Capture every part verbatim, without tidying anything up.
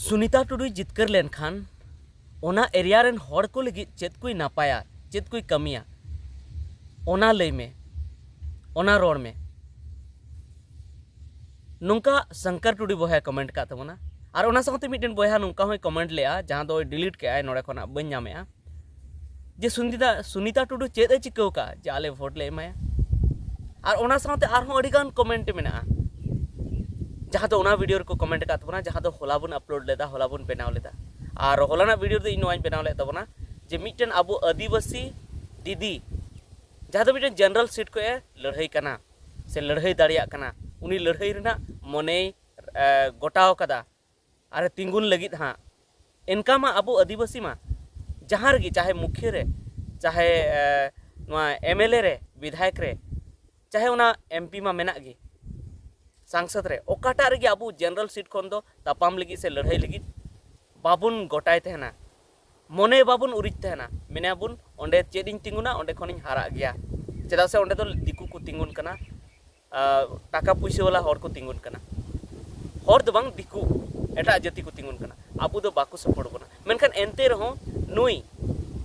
ᱥᱩᱱᱤᱛᱟ ᱴᱩᱰᱩᱭ ᱡᱤᱛᱠᱟᱹᱨ ᱞᱮᱱᱠᱷᱟᱱ ᱚᱱᱟ ᱮᱨᱤᱭᱟ ᱨᱮᱱ ᱦᱚᱲ ᱠᱚ ᱞᱟᱹᱜᱤᱫ ᱪᱮᱫ ᱠᱚᱭ ᱱᱟᱯᱟᱭᱟ, ᱪᱮᱫ ᱠᱚᱭ ᱠᱟᱹᱢᱤᱭᱟ, ᱚᱱᱟ ᱞᱟᱹᱭ ᱢᱮ, ᱚᱱᱟ ᱨᱚᱲ ᱢᱮ᱾ ᱱᱚᱝᱠᱟ ᱥᱚᱝᱠᱚᱨ ᱴᱩᱰᱩ ᱵᱚᱭᱦᱟᱭ ᱠᱚᱢᱮᱱᱴ ᱠᱟᱜ ᱛᱟᱵᱚᱱᱟ᱾ ᱟᱨ ᱚᱱᱟ ᱥᱟᱶᱛᱮ ᱢᱤᱫᱴᱮᱱ ᱵᱚᱭᱦᱟ ᱱᱚᱝᱠᱟ ᱦᱚᱸᱭ ᱠᱚᱢᱮᱱᱴ ᱞᱮᱜᱼᱟ, ᱡᱟᱦᱟᱸ ᱫᱚᱭ ᱰᱤᱞᱤᱴ ᱠᱮᱜᱼᱟᱭ, ᱱᱚᱰᱮ ᱠᱷᱚᱱᱟᱜ ᱵᱟᱹᱧ ᱧᱟᱢᱮᱜᱼᱟ, ᱡᱮ ᱥᱩᱱᱤᱛᱟ, ᱥᱩᱱᱤᱛᱟ ᱴᱩᱰᱩ ᱪᱮᱫ ᱮ ᱪᱤᱠᱟᱹᱣ ᱠᱟᱜᱼᱟ ᱡᱮ ᱟᱞᱮ ᱵᱷᱳᱴ ᱞᱮ ᱮᱢᱟᱭᱟ? ᱟᱨ ᱚᱱᱟ ᱥᱟᱶᱛᱮ ᱟᱨᱦᱚᱸ ᱟᱹᱰᱤᱜᱟᱱ ᱠᱚᱢᱮᱱᱴ ᱢᱮᱱᱟᱜᱼᱟ, ᱡᱟᱦᱟᱸ ᱫᱚ ᱚᱱᱟ ᱵᱷᱤᱰᱤᱭᱳ ᱨᱮᱠᱚ ᱠᱚᱢᱮᱱᱴ ᱟᱠᱟᱫ ᱛᱟᱵᱚᱱᱟ, ᱡᱟᱦᱟᱸ ᱫᱚ ᱦᱚᱞᱟ ᱵᱚᱱ ᱟᱯᱞᱳᱰ ᱞᱮᱫᱟ, ᱦᱚᱞᱟ ᱵᱚᱱ ᱵᱮᱱᱟᱣ ᱞᱮᱫᱟ᱾ ᱟᱨ ᱦᱚᱞᱟᱱᱟᱜ ᱵᱷᱤᱰᱤᱭᱳ ᱨᱮᱫᱚ ᱤᱧ ᱱᱚᱣᱟᱧ ᱵᱮᱱᱟᱣ ᱞᱮᱫ ᱛᱟᱵᱚᱱᱟ ᱡᱮ ᱢᱤᱫᱴᱮᱱ ᱟᱵᱚ ᱟᱹᱫᱤᱵᱟᱹᱥᱤ ᱫᱤᱫᱤ, ᱡᱟᱦᱟᱸ ᱫᱚ ᱢᱤᱫᱴᱮᱱ ᱡᱮᱱᱟᱨᱮᱞ ᱥᱤᱴ ᱠᱷᱚᱱ ᱮ ᱞᱟᱹᱲᱦᱟᱹᱭ ᱠᱟᱱᱟ ᱥᱮ ᱞᱟᱹᱲᱦᱟᱹᱭ ᱫᱟᱲᱮᱭᱟᱜ ᱠᱟᱱᱟ, ᱩᱱᱤ ᱞᱟᱹᱲᱦᱟᱹᱭ ᱨᱮᱱᱟᱜ ᱢᱚᱱᱮᱭ ᱮ, ᱜᱚᱴᱟᱣ ᱠᱟᱫᱟ ᱟᱨᱮ ᱛᱤᱸᱜᱩᱱ ᱞᱟᱹᱜᱤᱫ ᱦᱟᱸᱜ᱾ ᱮᱱᱠᱟ ᱢᱟ ᱟᱵᱚ ᱟᱹᱫᱤᱵᱟᱹᱥᱤ ᱢᱟ ᱡᱟᱦᱟᱸ ᱨᱮᱜᱮ, ᱪᱟᱦᱮ ᱢᱩᱠᱷᱤᱭᱟᱹ ᱨᱮ, ᱪᱟᱦᱮ ᱮ, ᱱᱚᱣᱟ ᱮᱢ ᱮᱞ ᱮ ᱨᱮ, ᱵᱤᱫᱷᱟᱭᱚᱠ ᱨᱮ, ᱪᱟᱦᱮ ᱚᱱᱟ ᱮᱢ ᱯᱤ ᱢᱟ ᱢᱮᱱᱟᱜ ᱜᱮ, ᱥᱟᱝᱥᱚᱫ ᱨᱮ, ᱚᱠᱟᱴᱟᱜ ᱨᱮᱜᱮ ᱟᱵᱚ ᱡᱮᱱᱟᱨᱮᱞ ᱥᱤᱴ ᱠᱷᱚᱱ ᱫᱚ ᱛᱟᱯᱟᱢ ᱞᱟᱹᱜᱤᱫ ᱥᱮ ᱞᱟᱹᱲᱦᱟᱹᱭ ᱞᱟᱹᱜᱤᱫ ᱵᱟᱵᱚᱱ ᱜᱚᱴᱟᱭ ᱛᱟᱦᱮᱱᱟ, ᱢᱚᱱᱮ ᱵᱟᱵᱚᱱ ᱩᱨᱤᱡ ᱛᱟᱦᱮᱱᱟ᱾ ᱢᱮᱱᱟᱵᱚᱱ, ᱚᱸᱰᱮ ᱪᱮᱫ ᱤᱧ ᱛᱤᱸᱜᱩᱱᱟ, ᱚᱸᱰᱮ ᱠᱷᱚᱱᱤᱧ ᱦᱟᱨᱟᱜ ᱜᱮᱭᱟ, ᱪᱮᱫᱟᱜ ᱥᱮ ᱚᱸᱰᱮ ᱫᱚ ᱫᱤᱠᱩ ᱠᱚ ᱛᱤᱸᱜᱩᱱ ᱠᱟᱱᱟ, ᱟᱨ ᱴᱟᱠᱟ ᱯᱩᱭᱥᱟᱹ ᱵᱟᱞᱟ ᱦᱚᱲ ᱠᱚ ᱛᱤᱸᱜᱩᱱ ᱠᱟᱱᱟ, ᱦᱚᱲ ᱫᱚ ᱵᱟᱝ, ᱫᱤᱠᱩ, ᱮᱴᱟᱜ ᱡᱟᱹᱛᱤ ᱠᱚ ᱛᱤᱸᱜᱩᱱ ᱠᱟᱱᱟ, ᱟᱵᱚ ᱫᱚ ᱵᱟᱠᱚ ᱥᱟᱯᱳᱨᱴ ᱵᱚᱱᱟ᱾ ᱢᱮᱱᱠᱷᱟᱱ ᱮᱱᱛᱮ ᱨᱮᱦᱚᱸ ᱱᱩᱭ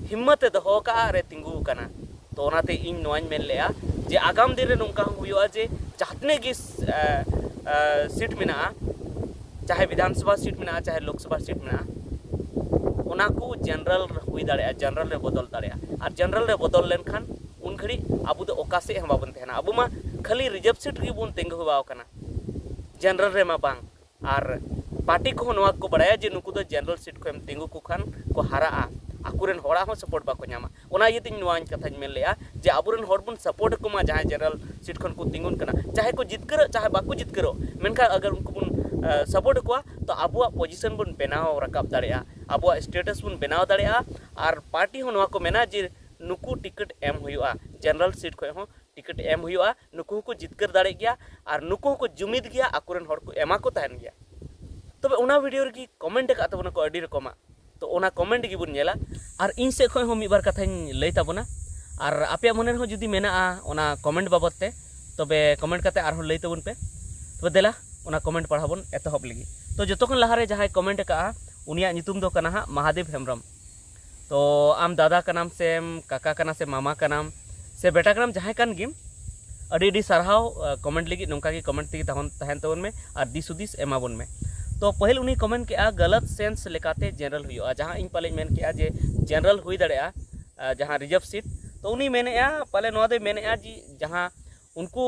ᱦᱤᱢᱢᱚᱛ ᱮ ᱫᱚᱦᱚ ᱟᱠᱟᱫᱼᱟ ᱟᱨ ᱮ ᱛᱤᱸᱜᱩ ᱟᱠᱟᱱᱟ᱾ ᱛᱚ ᱚᱱᱟᱛᱮ ᱤᱧ ᱱᱚᱣᱟᱧ ᱢᱮᱱ ᱞᱮᱜᱼᱟ ᱡᱮ ᱟᱜᱟᱢ ᱫᱤᱱ ᱨᱮ ᱱᱚᱝᱠᱟ ᱦᱚᱸ ᱦᱩᱭᱩᱜᱼᱟ ᱡᱮ ᱡᱟᱦᱟᱸ ᱛᱤᱱᱟᱹᱜ ᱜᱮ ᱥᱤᱴ ᱢᱮᱱᱟᱜᱼᱟ, ᱪᱟᱦᱮ ᱵᱤᱫᱷᱟᱱ ᱥᱚᱵᱷᱟ ᱥᱤᱴ ᱢᱮᱱᱟᱜᱼᱟ, ᱪᱟᱦᱮ ᱞᱳᱠ ᱥᱚᱵᱷᱟ ᱥᱤᱴ ᱢᱮᱱᱟᱜᱼᱟ, ᱚᱱᱟ ᱠᱚ ᱡᱮᱱᱟᱨᱮᱞ ᱦᱩᱭ ᱫᱟᱲᱮᱭᱟᱜᱼᱟ, ᱡᱮᱱᱟᱨᱮᱞ ᱨᱮ ᱵᱚᱫᱚᱞ ᱫᱟᱲᱮᱭᱟᱜᱼᱟ᱾ ᱟᱨ ᱡᱮᱱᱟᱨᱮᱞ ᱨᱮ ᱵᱚᱫᱚᱞ ᱞᱮᱱᱠᱷᱟᱱ ᱩᱱ ᱜᱷᱟᱹᱲᱤᱡ ᱟᱵᱚ ᱫᱚ ᱚᱠᱟ ᱥᱮᱫ ᱦᱚᱸ ᱵᱟᱵᱚᱱ ᱛᱟᱦᱮᱱᱟ᱾ ᱟᱵᱚ ᱢᱟ ᱠᱷᱟᱹᱞᱤ ᱨᱤᱡᱟᱨᱵᱷ ᱥᱤᱴ ᱨᱮᱜᱮ ᱵᱚᱱ ᱛᱤᱸᱜᱩ ᱦᱮᱣᱟ ᱟᱠᱟᱱᱟ, ᱡᱮᱱᱟᱨᱮᱞ ᱨᱮᱢᱟ ᱵᱟᱝ᱾ ᱟᱨ ᱯᱟᱨᱴᱤ ᱠᱚᱦᱚᱸ ᱱᱚᱣᱟ ᱠᱚ ᱵᱟᱲᱟᱭᱟ ᱡᱮ ᱱᱩᱠᱩ ᱫᱚ ᱡᱮᱱᱟᱨᱮᱞ ᱥᱤᱴ ᱠᱷᱚᱱ ᱮᱢ ᱛᱤᱸᱜᱩ ᱠᱚ ᱠᱷᱟᱱ ᱠᱚ ᱦᱟᱨᱟᱜᱼᱟ, ᱟᱠᱚᱨᱮᱱ ᱦᱚᱲᱟᱜ ᱦᱚᱸ ᱥᱟᱯᱳᱨᱴ ᱵᱟᱠᱚ ᱧᱟᱢᱟ᱾ ᱚᱱᱟ ᱤᱭᱟᱹᱛᱮ ᱤᱧ ᱱᱚᱣᱟ ᱠᱟᱛᱷᱟᱧ ᱢᱮᱱ ᱞᱮᱜᱼᱟ ᱡᱮ ᱟᱵᱚᱨᱮᱱ ᱦᱚᱲ ᱵᱚᱱ ᱥᱟᱯᱳᱨᱴ ᱟᱠᱚ ᱢᱟ, ᱡᱟᱦᱟᱸᱭ ᱡᱮᱱᱟᱨᱮᱞ ᱥᱤᱴ ᱠᱷᱚᱱ ᱠᱚ ᱛᱤᱸᱜᱩᱱ ᱠᱟᱱᱟ, ᱪᱟᱦᱮ ᱠᱚ ᱡᱤᱛᱠᱟᱹᱨᱚᱜ ᱪᱟᱦᱮ ᱵᱟᱠᱚ ᱡᱤᱛᱠᱟᱹᱨᱚᱜ, ᱢᱮᱱᱠᱷᱟᱱ ᱟᱜᱟᱨ ᱩᱱᱠᱩ ᱵᱚᱱ ᱥᱟᱯᱳᱨᱴ ᱟᱠᱚᱣᱟ ᱛᱚ ᱟᱵᱚᱣᱟᱜ ᱯᱚᱡᱤᱥᱚᱱ ᱵᱚᱱ ᱵᱮᱱᱟᱣ ᱨᱟᱠᱟᱵ ᱫᱟᱲᱮᱭᱟᱜᱼᱟ, ᱟᱵᱚᱣᱟᱜ ᱥᱴᱮᱴᱟᱥ ᱵᱚᱱ ᱵᱮᱱᱟᱣ ᱫᱟᱲᱮᱭᱟᱜᱼᱟ᱾ ᱟᱨ ᱯᱟᱨᱴᱤ ᱦᱚᱸ ᱱᱚᱣᱟ ᱠᱚ ᱢᱮᱱᱟ ᱡᱮ ᱱᱩᱠᱩ ᱴᱤᱠᱤᱴ ᱮᱢ ᱦᱩᱭᱩᱜᱼᱟ, ᱡᱮᱱᱟᱨᱮᱞ ᱥᱤᱴ ᱠᱷᱚᱱ ᱦᱚᱸ ᱴᱤᱠᱤᱴ ᱮᱢ ᱦᱩᱭᱩᱜᱼᱟ, ᱱᱩᱠᱩ ᱦᱚᱸᱠᱚ ᱡᱤᱛᱠᱟᱹᱨ ᱫᱟᱲᱮᱜ ᱜᱮᱭᱟ ᱟᱨ ᱱᱩᱠᱩ ᱦᱚᱸᱠᱚ ᱡᱩᱢᱤᱫ ᱜᱮᱭᱟ, ᱟᱠᱚᱨᱮᱱ ᱦᱚᱲ ᱠᱚ ᱮᱢᱟ ᱠᱚ ᱛᱟᱦᱮᱱ ᱜᱮᱭᱟ᱾ ᱛᱚᱵᱮ ᱚᱱᱟ ᱵᱷᱤᱰᱤᱭᱳ ᱨᱮᱜᱮ ᱠᱚᱢᱮᱱᱴ ᱟᱠᱟᱫ ᱛᱟᱵᱚᱱᱟ ᱠᱚ ᱟᱹᱰᱤ ᱨᱚᱠᱚᱢᱟᱜ, ᱛᱚ ᱚᱱᱟ ᱠᱚᱢᱮᱱᱴ ᱜᱮᱵᱚᱱ ᱧᱮᱞᱟ᱾ ᱟᱨ ᱤᱧ ᱥᱮᱫ ᱠᱷᱚᱱ ᱦᱚᱸ ᱢᱤᱫ ᱵᱟᱨ ᱠᱟᱛᱷᱟᱧ ᱞᱟᱹᱭ ᱛᱟᱵᱚᱱᱟ, ᱟᱨ ᱟᱯᱮᱭᱟᱜ ᱢᱚᱱᱮ ᱨᱮᱦᱚᱸ ᱡᱩᱫᱤ ᱢᱮᱱᱟᱜᱼᱟ ᱚᱱᱟ ᱠᱚᱢᱮᱱᱴ ᱵᱟᱵᱚᱫ ᱛᱮ, ᱛᱚᱵᱮ ᱠᱚᱢᱮᱱᱴ ᱠᱟᱛᱮ ᱟᱨᱦᱚᱸ ᱞᱟᱹᱭ ᱛᱟᱵᱚᱱ ᱯᱮ᱾ ᱛᱚᱵᱮ ᱫᱮᱞᱟ, ᱚᱱᱟ ᱠᱚᱢᱮᱱᱴ ᱯᱟᱲᱦᱟᱣ ᱵᱚᱱ ᱮᱛᱚᱦᱚᱵ ᱞᱟᱹᱜᱤᱫ᱾ ᱛᱚ ᱡᱚᱛᱚ ᱠᱷᱚᱱ ᱞᱟᱦᱟᱨᱮ ᱡᱟᱦᱟᱸᱭ ᱠᱚᱢᱮᱱᱴ ᱟᱠᱟᱫᱼᱟ, ᱩᱱᱤᱭᱟᱜ ᱧᱩᱛᱩᱢ ᱫᱚ ᱠᱟᱱᱟ ᱦᱟᱸᱜ ᱢᱟᱦᱟᱫᱮᱵ ᱦᱮᱢᱵᱨᱚᱢ᱾ ᱛᱚ ᱟᱢ ᱫᱟᱫᱟ ᱠᱟᱱᱟᱢ ᱥᱮᱢ ᱠᱟᱠᱟ ᱠᱟᱱᱟ ᱥᱮ ᱢᱟᱢᱟ ᱠᱟᱱᱟᱢ ᱥᱮ ᱵᱮᱴᱟ ᱠᱟᱱᱟᱢ, ᱡᱟᱦᱟᱸᱭ ᱠᱟᱱ ᱜᱮᱢ, ᱟᱹᱰᱤ ᱟᱹᱰᱤ ᱥᱟᱨᱦᱟᱣ᱾ ᱠᱚᱢᱮᱱᱴ ᱞᱟᱹᱜᱤᱫ ᱱᱚᱝᱠᱟ ᱜᱮ ᱠᱚᱢᱮᱱᱴ ᱛᱮᱜᱮ ᱛᱟᱦᱮᱱ ᱛᱟᱦᱮᱱ ᱛᱟᱵᱚᱱ ᱢᱮ ᱟᱨ ᱫᱤᱥ ᱦᱩᱫᱤᱥ ᱮᱢᱟ ᱵᱚᱱ ᱢᱮ᱾ ᱛᱚ ᱯᱟᱹᱦᱤᱞ ᱩᱱᱤ ᱠᱚᱢᱮᱱᱴ ᱠᱮᱜᱼᱟ, ᱜᱟᱞᱟᱛ ᱥᱮᱱᱥ ᱞᱮᱠᱟᱛᱮ ᱡᱮᱱᱟᱨᱮᱞ ᱦᱩᱭᱩᱜᱼᱟ, ᱡᱟᱦᱟᱸ ᱤᱧ ᱯᱟᱞᱮᱧ ᱢᱮᱱ ᱠᱮᱜᱼᱟ ᱡᱮ ᱡᱮᱱᱟᱨᱮᱞ ᱦᱩᱭ ᱫᱟᱲᱮᱭᱟᱜᱼᱟ, ᱟᱨ ᱡᱟᱦᱟᱸ ᱨᱤᱡᱟᱨᱵᱷ ᱥᱤᱴ᱾ ᱛᱚ ᱩᱱᱤ ᱢᱮᱱᱮᱜᱼᱟ, ᱯᱟᱞᱮ ᱱᱚᱣᱟ ᱫᱚᱭ ᱢᱮᱱᱮᱜᱼᱟ ᱡᱮ ᱡᱟᱦᱟᱸ ᱩᱱᱠᱩ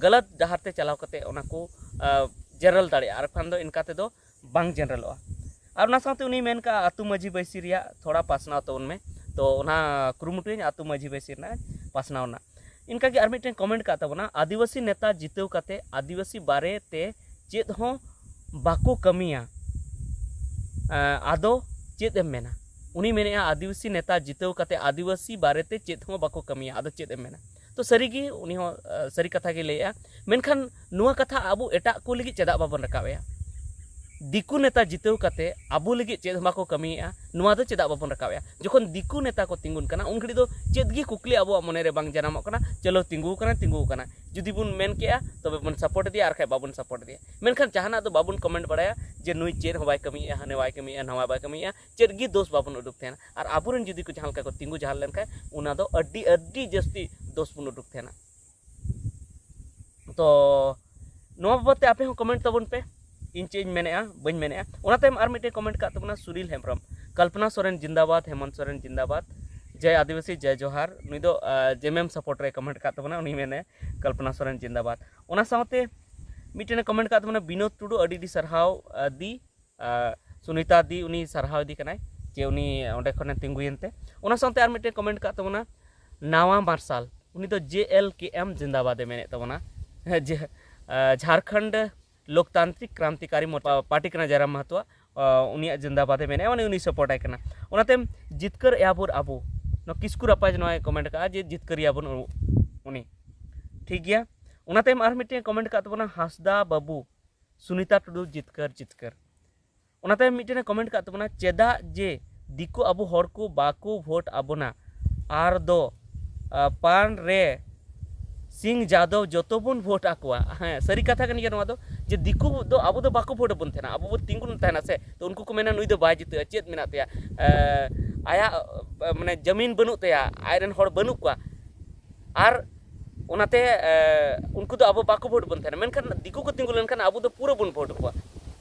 ᱜᱟᱞᱟᱛ ᱰᱟᱦᱟᱨ ᱛᱮ ᱪᱟᱞᱟᱣ ᱠᱟᱛᱮ ᱚᱱᱟ ᱠᱚ ᱡᱮᱱᱟᱨᱮᱞ ᱫᱟᱲᱮᱭᱟᱜᱼᱟ, ᱟᱨ ᱠᱷᱟᱱ ᱫᱚ ᱤᱱᱠᱟ ᱛᱮᱫᱚ ᱵᱟᱝ ᱡᱮᱱᱟᱨᱮᱞᱚᱜᱼᱟ᱾ ᱟᱨ ᱚᱱᱟ ᱥᱟᱶᱛᱮ ᱩᱱᱤᱭ ᱢᱮᱱ ᱠᱟᱜᱼᱟ, ᱟᱹᱛᱩ ᱢᱟᱹᱡᱷᱤ ᱵᱟᱹᱭᱥᱤ ᱨᱮᱭᱟᱜ ᱛᱷᱚᱲᱟ ᱯᱟᱥᱱᱟᱣ ᱛᱟᱵᱚᱱ ᱢᱮ᱾ ᱛᱚ ᱚᱱᱟ ᱠᱩᱨᱩᱢᱩᱴᱩᱭᱟᱹᱧ ᱟᱹᱛᱩ ᱢᱟᱹᱡᱷᱤ ᱵᱟᱹᱭᱥᱤ ᱨᱮᱱᱟᱜ ᱯᱟᱥᱱᱟᱣ ᱨᱮᱱᱟᱜ᱾ ᱤᱱᱠᱟᱜᱮ ᱟᱨ ᱢᱤᱫᱴᱮᱱ ᱠᱚᱢᱮᱱᱴ ᱠᱟᱜ ᱛᱟᱵᱚᱱᱟ, ᱟᱹᱫᱤᱵᱟᱹᱥᱤ ᱱᱮᱛᱟ ᱡᱤᱛᱟᱹᱣ ᱠᱟᱛᱮ ᱟᱹᱫᱤᱵᱟᱹᱥᱤ ᱵᱟᱨᱮ ᱛᱮ ᱪᱮᱫ ᱦᱚᱸ ᱵᱟᱠᱚ ᱠᱟᱹᱢᱤᱭᱟ᱾ ᱟᱫᱚ ᱪᱮᱫ ᱮᱢ ᱢᱮᱱᱟ? ᱩᱱᱤ ᱢᱮᱱᱮᱫᱼᱟ, ᱟᱹᱫᱤᱵᱟᱹᱥᱤ ᱱᱮᱛᱟ ᱡᱤᱛᱟᱹᱣ ᱠᱟᱛᱮ ᱟᱹᱫᱤᱵᱟᱹᱥᱤ ᱵᱟᱨᱮᱛᱮ ᱪᱮᱫ ᱦᱚᱸ ᱵᱟᱠᱚ ᱠᱟᱹᱢᱤᱭᱟ, ᱟᱫᱚ ᱪᱮᱫ ᱮᱢ ᱢᱮᱱᱟ? ᱛᱚ ᱥᱟᱹᱨᱤᱜᱮ ᱩᱱᱤ ᱦᱚᱸ ᱥᱟᱹᱨᱤ ᱠᱟᱛᱷᱟ ᱜᱮ ᱞᱟᱹᱭᱮᱫᱼᱟ᱾ ᱢᱮᱱᱠᱷᱟᱱ ᱱᱚᱣᱟ ᱠᱟᱛᱷᱟ ᱟᱵᱚ ᱮᱴᱟᱜ ᱠᱚ ᱞᱟᱹᱜᱤᱫ ᱪᱮᱫᱟᱜ ᱵᱟᱵᱚᱱ ᱨᱟᱠᱟᱵᱮᱜᱼᱟ? ᱫᱤᱠᱩ ᱱᱮᱛᱟ ᱡᱤᱛᱟᱹᱣ ᱠᱟᱛᱮ ᱟᱵᱚ ᱞᱟᱹᱜᱤᱫ ᱪᱮᱫ ᱦᱚᱸ ᱵᱟᱠᱚ ᱠᱟᱹᱢᱤᱭᱮᱫᱼᱟ, ᱱᱚᱣᱟ ᱫᱚ ᱪᱮᱫᱟᱜ ᱵᱟᱵᱚᱱ ᱨᱟᱠᱟᱵᱮᱜᱼᱟ? ᱡᱚᱠᱷᱚᱱ ᱫᱤᱠᱩ ᱱᱮᱛᱟ ᱠᱚ ᱛᱤᱸᱜᱩᱱ ᱠᱟᱱᱟ, ᱩᱱ ᱜᱷᱟᱹᱲᱤᱡ ᱫᱚ ᱪᱮᱫ ᱜᱮ ᱠᱩᱠᱞᱤ ᱟᱵᱚᱣᱟᱜ ᱢᱚᱱᱮ ᱨᱮ ᱵᱟᱝ ᱡᱟᱱᱟᱢᱚᱜ ᱠᱟᱱᱟ, ᱪᱚᱞᱚ ᱛᱤᱸᱜᱩ ᱠᱟᱱᱟ, ᱛᱤᱸᱜᱩ ᱠᱟᱱᱟ᱾ ᱡᱩᱫᱤ ᱵᱚᱱ ᱢᱮᱱ ᱠᱮᱜᱼᱟ, ᱛᱚᱵᱮ ᱵᱚᱱ ᱥᱟᱯᱳᱨᱴ ᱤᱫᱤᱭᱟ, ᱟᱨ ᱠᱷᱟᱡ ᱵᱟᱵᱚᱱ ᱥᱟᱯᱳᱨᱴ ᱤᱫᱤᱭᱟ᱾ ᱢᱮᱱᱠᱷᱟᱱ ᱡᱟᱦᱟᱱᱟᱜ ᱫᱚ ᱵᱟᱵᱚᱱ ᱠᱚᱢᱮᱱᱴ ᱵᱟᱲᱟᱭᱟ ᱡᱮ ᱱᱩᱭ ᱪᱮᱫ ᱦᱚᱸ ᱵᱟᱭ ᱠᱟᱹᱢᱤᱭᱮᱫᱼᱟ, ᱦᱟᱱᱮ ᱵᱟᱭ ᱠᱟᱹᱢᱤᱭᱮᱫᱼᱟ, ᱱᱟᱣᱟ ᱵᱟᱭ ᱠᱟᱹᱢᱤᱭᱮᱫᱼᱟ, ᱪᱮᱫ ᱜᱮ ᱫᱳᱥ ᱵᱟᱵᱚᱱ ᱩᱰᱩᱠ ᱛᱟᱦᱮᱱᱟ᱾ ᱟᱨ ᱟᱵᱚᱨᱮᱱ ᱡᱩᱫᱤ ᱠᱚ ᱡᱟᱦᱟᱸ ᱞᱮᱠᱟ ᱠᱚ ᱛᱤᱸᱜᱩ ᱡᱟᱦᱟᱸ ᱞᱮᱱᱠᱷᱟᱱ, ᱚᱱᱟ ᱫᱚ ᱟᱹᱰᱤ ᱟᱹᱰᱤ ᱡᱟᱹᱥᱛᱤ ᱫᱳᱥ ᱵᱚᱱ ᱩᱰᱩᱠ ᱛᱟᱦᱮᱱᱟ᱾ ᱛᱚ ᱱᱚᱣᱟ ᱵᱟᱵᱚᱫ ᱛᱮ ᱟᱯᱮ ᱦᱚᱸ ᱠᱚᱢᱮᱱᱴ ᱛᱟᱵᱚᱱ ᱯᱮ, ᱤᱧ ᱪᱮᱫ ᱤᱧ ᱢᱮᱱᱮᱫᱼᱟ ᱵᱟᱹᱧ ᱢᱮᱱᱮᱫᱼᱟ᱾ ᱚᱱᱟ ᱛᱟᱭᱚᱢ ᱟᱨ ᱢᱤᱫᱴᱮᱱ ᱠᱚᱢᱮᱱᱴ ᱠᱟᱜ ᱛᱟᱵᱚᱱᱟ ᱥᱩᱨᱤᱞ ᱦᱮᱢᱵᱨᱚᱢ, ᱠᱚᱞᱯᱚᱱᱟ ᱥᱚᱨᱮᱱ ᱡᱤᱱᱫᱟᱵᱟᱫ, ᱦᱮᱢᱚᱱᱛ ᱥᱚᱨᱮᱱ ᱡᱤᱱᱫᱟᱵᱟᱫ, ᱡᱟᱭ ᱟᱹᱫᱤᱵᱟᱹᱥᱤ ᱡᱟᱭ ᱡᱚᱦᱟᱨ᱾ ᱱᱩᱭ ᱫᱚ ᱡᱮᱢᱮᱢ ᱥᱟᱯᱳᱨᱴ ᱨᱮ ᱠᱚᱢᱮᱱᱴ ᱠᱟᱜ ᱛᱟᱵᱚᱱᱟ, ᱩᱱᱤ ᱢᱮᱱᱮ ᱠᱚᱞᱯᱚᱱᱟ ᱥᱚᱨᱮᱱ ᱡᱤᱱᱫᱟᱵᱟᱫ᱾ ᱚᱱᱟ ᱥᱟᱶᱛᱮ ᱢᱤᱫᱴᱮᱱᱮ ᱠᱚᱢᱮᱱᱴ ᱠᱟᱜ ᱛᱟᱵᱚᱱᱟ ᱵᱤᱱᱳᱫ ᱴᱩᱰᱩ, ᱟᱹᱰᱤ ᱟᱹᱰᱤ ᱥᱟᱨᱦᱟᱣ ᱟᱹᱫᱤ ᱟᱨ ᱥᱩᱱᱤᱛᱟ ᱫᱤ, ᱩᱱᱤ ᱥᱟᱨᱦᱟᱣ ᱤᱫᱤ ᱠᱟᱱᱟᱭ ᱡᱮ ᱩᱱᱤ ᱚᱸᱰᱮ ᱠᱷᱚᱱᱮ ᱛᱤᱸᱜᱩᱭᱮᱱ ᱛᱮ᱾ ᱚᱱᱟ ᱥᱟᱶᱛᱮ ᱟᱨ ᱢᱤᱫᱴᱮᱱ ᱠᱚᱢᱮᱱᱴ ᱠᱟᱜ ᱛᱟᱵᱚᱱᱟ ᱱᱟᱣᱟ ᱢᱟᱨᱥᱟᱞ, ᱩᱱᱤ ᱫᱚ ᱡᱮ ᱮᱞ ᱠᱮ ᱮᱢ ᱡᱤᱱᱫᱟᱵᱟᱫ ᱮ ᱢᱮᱱᱮᱫ ᱛᱟᱵᱚᱱᱟ᱾ ᱦᱮᱸ, ᱡᱮ, ᱟᱨ ᱡᱷᱟᱲᱠᱷᱚᱸᱰ ᱞᱳᱠᱛᱟᱱᱛᱨᱤᱠ ᱠᱨᱟᱱᱛᱤᱠᱟᱨᱤ ᱢᱳᱨᱪᱟ ᱯᱟᱨᱴᱤ ᱠᱟᱱᱟ ᱡᱟᱭᱨᱟᱢ ᱢᱟᱦᱟᱛᱚᱣᱟᱜ, ᱟᱨ ᱩᱱᱤᱭᱟᱜ ᱡᱤᱱᱫᱟᱵᱟᱫ ᱮ ᱢᱮᱱᱮᱫᱼᱟ, ᱢᱟᱱᱮ ᱩᱱᱤ ᱥᱟᱯᱳᱨᱴ ᱟᱭ ᱠᱟᱱᱟ᱾ ᱚᱱᱟᱛᱮ ᱡᱤᱛᱠᱟᱹᱨ ᱮᱭᱟᱵᱚᱱ ᱟᱵᱚ, ᱱᱚᱣᱟ ᱠᱤᱥᱠᱩ ᱨᱟᱯᱟᱡᱽ ᱱᱚᱣᱟᱭ ᱠᱚᱢᱮᱱᱴ ᱠᱟᱜᱼᱟ ᱡᱮ ᱡᱤᱛᱠᱟᱹᱨ ᱮᱭᱟᱵᱚᱱ ᱩᱱᱤ, ᱴᱷᱤᱠ ᱜᱮᱭᱟ᱾ ᱚᱱᱟᱛᱮ ᱟᱨ ᱢᱤᱫᱴᱮᱱ ᱠᱚᱢᱮᱱᱴ ᱠᱟᱜ ᱛᱟᱵᱚᱱᱟ ᱦᱟᱸᱥᱫᱟ ᱵᱟᱹᱵᱩ, ᱥᱩᱱᱤᱛᱟ ᱴᱩᱰᱩ ᱡᱤᱛᱠᱟᱹᱨ ᱡᱤᱛᱠᱟᱹᱨ᱾ ᱚᱱᱟᱛᱮ ᱢᱤᱫᱴᱮᱱᱮ ᱠᱚᱢᱮᱱᱴ ᱠᱟᱜ ᱛᱟᱵᱚᱱᱟ, ᱪᱮᱫᱟᱜ ᱡᱮ ᱫᱤᱠᱩ ᱟᱵᱚ ᱦᱚᱲ ᱠᱚ ᱵᱟᱠᱚ ᱵᱷᱳᱴ ᱟᱵᱚᱱᱟ? ᱟᱨ ᱫᱚ, ᱟ, ᱯᱟᱱ ᱨᱮ ᱥᱤᱝ ᱡᱟᱫᱚᱵ ᱡᱚᱛᱚ ᱵᱚᱱ ᱵᱷᱳᱴ ᱟᱠᱚᱣᱟ᱾ ᱦᱮᱸ, ᱥᱟᱹᱨᱤ ᱠᱟᱛᱷᱟ ᱠᱟᱱ ᱜᱮᱭᱟ ᱱᱚᱣᱟ ᱫᱚ᱾ ᱡᱮ ᱫᱤᱠᱩ ᱫᱚ ᱟᱵᱚ ᱫᱚ ᱵᱟᱠᱚ ᱵᱷᱳᱴ ᱟᱵᱚᱱ ᱛᱟᱦᱮᱱᱟ, ᱟᱵᱚ ᱵᱚ ᱛᱤᱸᱜᱩᱱ ᱛᱟᱦᱮᱱᱟ ᱥᱮ, ᱛᱚ ᱩᱱᱠᱩ ᱠᱚ ᱢᱮᱱᱟ ᱱᱩᱭ ᱫᱚ ᱵᱟᱭ ᱡᱤᱛᱟᱹᱜᱼᱟ, ᱪᱮᱫ ᱢᱮᱱᱟᱜ ᱛᱟᱭᱟ, ᱮ, ᱟᱭᱟᱜ, ᱮ, ᱢᱟᱱᱮ ᱡᱟᱹᱢᱤᱱ ᱵᱟᱹᱱᱩᱜ ᱛᱟᱭᱟ, ᱟᱡᱨᱮᱱ ᱦᱚᱲ ᱵᱟᱹᱱᱩᱜ ᱠᱚᱣᱟ, ᱟᱨ ᱚᱱᱟᱛᱮ, ᱮ, ᱩᱱᱠᱩ ᱫᱚ ᱟᱵᱚ ᱵᱟᱠᱚ ᱵᱷᱳᱴ ᱵᱚᱱ ᱛᱟᱦᱮᱱᱟ᱾ ᱢᱮᱱᱠᱷᱟᱱ ᱫᱤᱠᱩ ᱠᱚ ᱛᱤᱸᱜᱩ ᱞᱮᱱᱠᱷᱟᱱ ᱟᱵᱚ ᱫᱚ ᱯᱩᱨᱟᱹ ᱵᱚᱱ ᱵᱷᱳᱴ ᱠᱚᱣᱟ᱾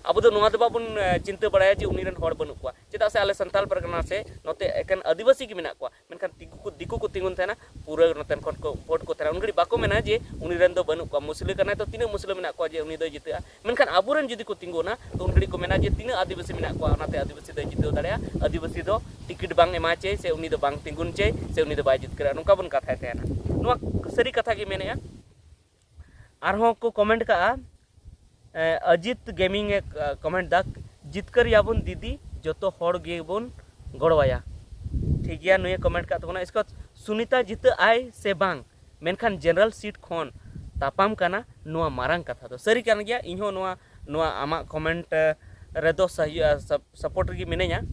ᱟᱵᱚ ᱫᱚ ᱱᱚᱣᱟ ᱫᱚ ᱵᱟᱵᱚᱱ, ᱮ, ᱪᱤᱱᱛᱟᱹ ᱵᱟᱲᱟᱭᱟ ᱡᱮ ᱩᱱᱤ ᱨᱮᱱ ᱦᱚᱲ ᱵᱟᱹᱱᱩᱜ ᱠᱚᱣᱟ, ᱪᱮᱫᱟᱜ ᱥᱮ ᱟᱞᱮ ᱥᱟᱱᱛᱟᱲ ᱯᱟᱨᱜᱟᱱᱟ ᱥᱮ ᱱᱚᱛᱮ ᱮᱠᱮᱱ ᱟᱹᱫᱤᱵᱟᱹᱥᱤ ᱜᱮ ᱢᱮᱱᱟᱜ ᱠᱚᱣᱟ᱾ ᱢᱮᱱᱠᱷᱟᱱ ᱫᱤᱠᱩ ᱠᱚ, ᱫᱤᱠᱩ ᱠᱚ ᱛᱤᱸᱜᱩᱱ ᱛᱟᱦᱮᱱᱟ, ᱯᱩᱨᱟᱹ ᱱᱚᱛᱮᱱ ᱠᱷᱚᱱ ᱠᱚ ᱵᱷᱳᱴ ᱠᱚ ᱛᱟᱦᱮᱱᱟ᱾ ᱩᱱ ᱜᱷᱟᱹᱲᱤᱡ ᱵᱟᱠᱚ ᱢᱮᱱᱟ ᱡᱮ ᱩᱱᱤ ᱨᱮᱱ ᱫᱚ ᱵᱟᱹᱱᱩᱜ ᱠᱚᱣᱟ, ᱢᱩᱥᱞᱟᱹ ᱠᱟᱱᱟᱭ ᱛᱚ ᱛᱤᱱᱟᱹᱜ ᱢᱩᱥᱞᱟᱹ ᱢᱮᱱᱟᱜ ᱠᱚᱣᱟ ᱡᱮ ᱩᱱᱤ ᱫᱚᱭ ᱡᱤᱛᱟᱹᱜᱼᱟ᱾ ᱢᱮᱱᱠᱷᱟᱱ ᱟᱵᱚᱨᱮᱱ ᱡᱩᱫᱤ ᱠᱚ ᱛᱤᱸᱜᱩᱱᱟ, ᱛᱚ ᱩᱱ ᱜᱷᱟᱹᱲᱤᱡ ᱠᱚ ᱢᱮᱱᱟ ᱡᱮ ᱛᱤᱱᱟᱹᱜ ᱟᱹᱫᱤᱵᱟᱹᱥᱤ ᱢᱮᱱᱟᱜ ᱠᱚᱣᱟ, ᱚᱱᱟᱛᱮ ᱟᱹᱫᱤᱵᱟᱹᱥᱤ ᱫᱚᱭ ᱡᱤᱛᱟᱹᱣ ᱫᱟᱲᱮᱭᱟᱜᱼᱟ, ᱟᱹᱫᱤᱵᱟᱹᱥᱤ ᱫᱚ ᱴᱤᱠᱤᱴ ᱵᱟᱝ ᱮᱢᱟ ᱪᱟᱹᱭ ᱥᱮ ᱩᱱᱤ ᱫᱚ ᱵᱟᱝ ᱛᱤᱸᱜᱩᱱ ᱪᱟᱹᱭ ᱥᱮ ᱩᱱᱤ ᱫᱚ ᱵᱟᱭ ᱡᱤᱛᱠᱟᱹᱨᱟ, ᱱᱚᱝᱠᱟ ᱵᱚᱱ ᱠᱟᱛᱷᱟᱭ ᱛᱟᱦᱮᱱᱟ᱾ ᱱᱚᱣᱟ ᱥᱟᱹᱨᱤ ᱠᱟᱛᱷᱟ ᱜᱮ ᱢᱮᱱᱮᱫᱼᱟ᱾ ᱟᱨᱦᱚᱸ ᱠᱚ ᱠᱚᱢᱮᱱᱴ ᱠᱟᱜᱼᱟ, ᱮ, ᱚᱡᱤᱛ ᱜᱮᱢᱤᱝ ᱮ, ᱮ, ᱠᱚᱢᱮᱱᱴ ᱫᱟ, "ᱡᱤᱛᱠᱟᱹᱨ ᱭᱟᱵᱚᱱ ᱫᱤᱫᱤ, ᱡᱚᱛᱚ ᱦᱚᱲ ᱜᱮᱵᱚᱱ ᱜᱚᱲᱚᱣᱟᱭᱟ᱾" ᱴᱷᱤᱠ ᱜᱮᱭᱟ, ᱱᱩᱭᱮ ᱠᱚᱢᱮᱱᱴ ᱠᱟᱜ ᱛᱟᱵᱚᱱᱟ᱾ ᱤᱥᱠᱮ ᱵᱟᱫ ᱥᱩᱱᱤᱛᱟ ᱡᱤᱛᱟᱹᱜ ᱟᱭ ᱥᱮ ᱵᱟᱝ, ᱢᱮᱱᱠᱷᱟᱱ ᱡᱮᱱᱟᱨᱮᱞ ᱥᱤᱴ ᱠᱷᱚᱱ ᱛᱟᱯᱟᱢ ᱠᱟᱱᱟ, ᱱᱚᱣᱟ ᱢᱟᱨᱟᱝ ᱠᱟᱛᱷᱟ ᱫᱚ᱾ ᱥᱟᱹᱨᱤ ᱠᱟᱱ ᱜᱮᱭᱟ, ᱤᱧᱦᱚᱸ ᱱᱚᱣᱟ, ᱱᱚᱣᱟ ᱟᱢᱟᱜ ᱠᱚᱢᱮᱱᱴ, ᱮ, ᱨᱮᱫᱚ ᱥᱟᱦᱤ-, ᱟ, ᱥᱟᱯ-, ᱥᱟᱯᱳᱨᱴ ᱨᱮᱜᱮ ᱢᱤᱱᱟᱹᱧᱟ,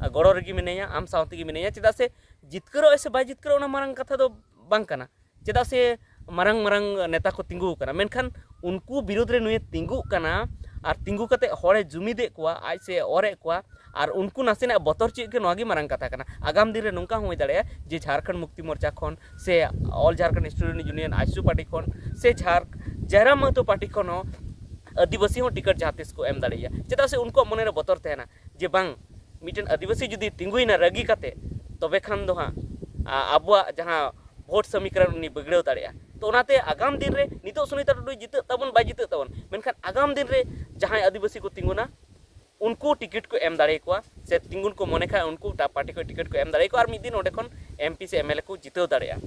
ᱟ, ᱜᱚᱲᱚ ᱨᱮᱜᱮ ᱢᱤᱱᱟᱹᱧᱟ, ᱟᱢ ᱥᱟᱶ ᱛᱮᱜᱮ ᱢᱤᱱᱟᱹᱧᱟ᱾ ᱪᱮᱫᱟᱜ ᱥᱮ ᱡᱤᱛᱠᱟᱹᱨᱚᱜ ᱟᱭ ᱥᱮ ᱵᱟᱭ ᱡᱤᱛᱠᱟᱹᱨᱚᱜ, ᱚᱱᱟ ᱢᱟᱨᱟᱝ ᱠᱟᱛᱷᱟ ᱫᱚ ᱵᱟᱝ ᱠᱟᱱᱟ᱾ ᱪᱮᱫᱟᱜ ᱥᱮ ᱢᱟᱨᱟᱝ ᱢᱟᱨᱟᱝ ᱱᱮᱛᱟ ᱠᱚ ᱛᱤᱸᱜᱩ ᱟᱠᱟᱱᱟ, ᱢᱮᱱᱠᱷᱟᱱ ᱩᱱᱠᱩ ᱵᱤᱨᱳᱫᱷ ᱨᱮ ᱱᱩᱭᱮ ᱛᱤᱸᱜᱩᱜ ᱠᱟᱱᱟ ᱟᱨ ᱛᱤᱸᱜᱩ ᱠᱟᱛᱮ ᱦᱚᱲᱮ ᱡᱩᱢᱤᱫᱮᱫ ᱠᱚᱣᱟ, ᱟᱡ ᱥᱮ ᱚᱨᱮᱫ ᱠᱚᱣᱟ, ᱟᱨ ᱩᱱᱠᱩ ᱱᱟᱥᱮᱱᱟᱜ ᱵᱚᱛᱚᱨ ᱪᱮᱫ ᱜᱮ, ᱱᱚᱣᱟ ᱜᱮ ᱢᱟᱨᱟᱝ ᱠᱟᱛᱷᱟ ᱠᱟᱱᱟ᱾ ᱟᱜᱟᱢ ᱫᱤᱱ ᱨᱮ ᱱᱚᱝᱠᱟ ᱦᱚᱸ ᱦᱩᱭ ᱫᱟᱲᱮᱭᱟᱜᱼᱟ ᱡᱮ ᱡᱷᱟᱲᱠᱷᱚᱸᱰ ᱢᱩᱠᱛᱤ ᱢᱳᱨᱪᱟ ᱠᱷᱚᱱ ᱥᱮ All Jharkhand Student Union, AJSU party ᱠᱷᱚᱱ ᱥᱮ ᱡᱷᱟᱨ-, ᱡᱟᱭᱨᱟᱢ ᱢᱟᱦᱟᱛᱚ ᱯᱟᱨᱴᱤ ᱠᱷᱚᱱ ᱦᱚᱸ ᱟᱹᱫᱤᱵᱟᱹᱥᱤ ᱦᱚᱸ ᱴᱤᱠᱤᱴ ᱡᱟᱦᱟᱸ ᱛᱤᱥ ᱠᱚ ᱮᱢ ᱫᱟᱲᱮᱭᱟᱜᱼᱟ᱾ ᱪᱮᱫᱟᱜ ᱥᱮ ᱩᱱᱠᱩᱣᱟᱜ ᱢᱚᱱᱮᱨᱮ ᱵᱚᱛᱚᱨ ᱛᱟᱦᱮᱱᱟ ᱡᱮ ᱵᱟᱝ, ᱢᱤᱫᱴᱮᱱ ᱟᱹᱫᱤᱵᱟᱹᱥᱤ ᱡᱩᱫᱤ ᱛᱤᱸᱜᱩᱭᱮᱱᱟ ᱨᱟᱹᱜᱤ ᱠᱟᱛᱮ, ᱛᱚᱵᱮ ᱠᱷᱟᱱ ᱫᱚ ᱦᱟᱸᱜ, ᱟ, ᱟᱵᱚᱣᱟᱜ ᱡᱟᱦᱟᱸ ᱵᱷᱳᱴ ᱥᱚᱢᱤᱠᱨᱚᱱ ᱩᱱᱤ ᱵᱤᱜᱽᱲᱟᱹᱣ ᱫᱟᱲᱮᱭᱟᱜᱼᱟ᱾ ᱛᱚ ᱚᱱᱟᱛᱮ ᱟᱜᱟᱢ ᱫᱤᱱ ᱨᱮ, ᱱᱤᱛᱚᱜ ᱥᱩᱱᱤᱛᱟ ᱴᱩᱰᱩᱭ ᱡᱤᱛᱟᱹᱜ ᱛᱟᱵᱚᱱ ᱵᱟᱭ ᱡᱤᱛᱟᱹᱜ ᱛᱟᱵᱚᱱ, ᱢᱮᱱᱠᱷᱟᱱ ᱟᱜᱟᱢ ᱫᱤᱱ ᱨᱮ ᱡᱟᱦᱟᱸᱭ ᱟᱹᱫᱤᱵᱟᱹᱥᱤ ᱠᱚ ᱛᱤᱸᱜᱩᱱᱟ, ᱩᱱᱠᱩ ᱴᱤᱠᱤᱴ ᱠᱚ ᱮᱢ ᱫᱟᱲᱮᱭᱟᱠᱚᱣᱟ ᱥᱮ ᱛᱤᱸᱜᱩᱱ ᱠᱚ ᱢᱚᱱᱮ ᱠᱷᱟᱱ ᱩᱱᱠᱩ ᱴᱟ-, ᱯᱟᱨᱴᱤ ᱠᱚ ᱴᱤᱠᱤᱴ ᱠᱚ ᱮᱢ ᱫᱟᱲᱮᱭᱟᱠᱚᱣᱟ ᱟᱨ ᱢᱤᱫ ᱫᱤᱱ ᱚᱸᱰᱮ ᱠᱷᱚᱱ ᱮᱢ ᱯᱤ ᱥᱮ ᱮᱢ ᱮᱞ ᱮ ᱠᱚ ᱡᱤᱛᱟᱹᱣ ᱫᱟᱲᱮᱭᱟᱜᱼᱟ᱾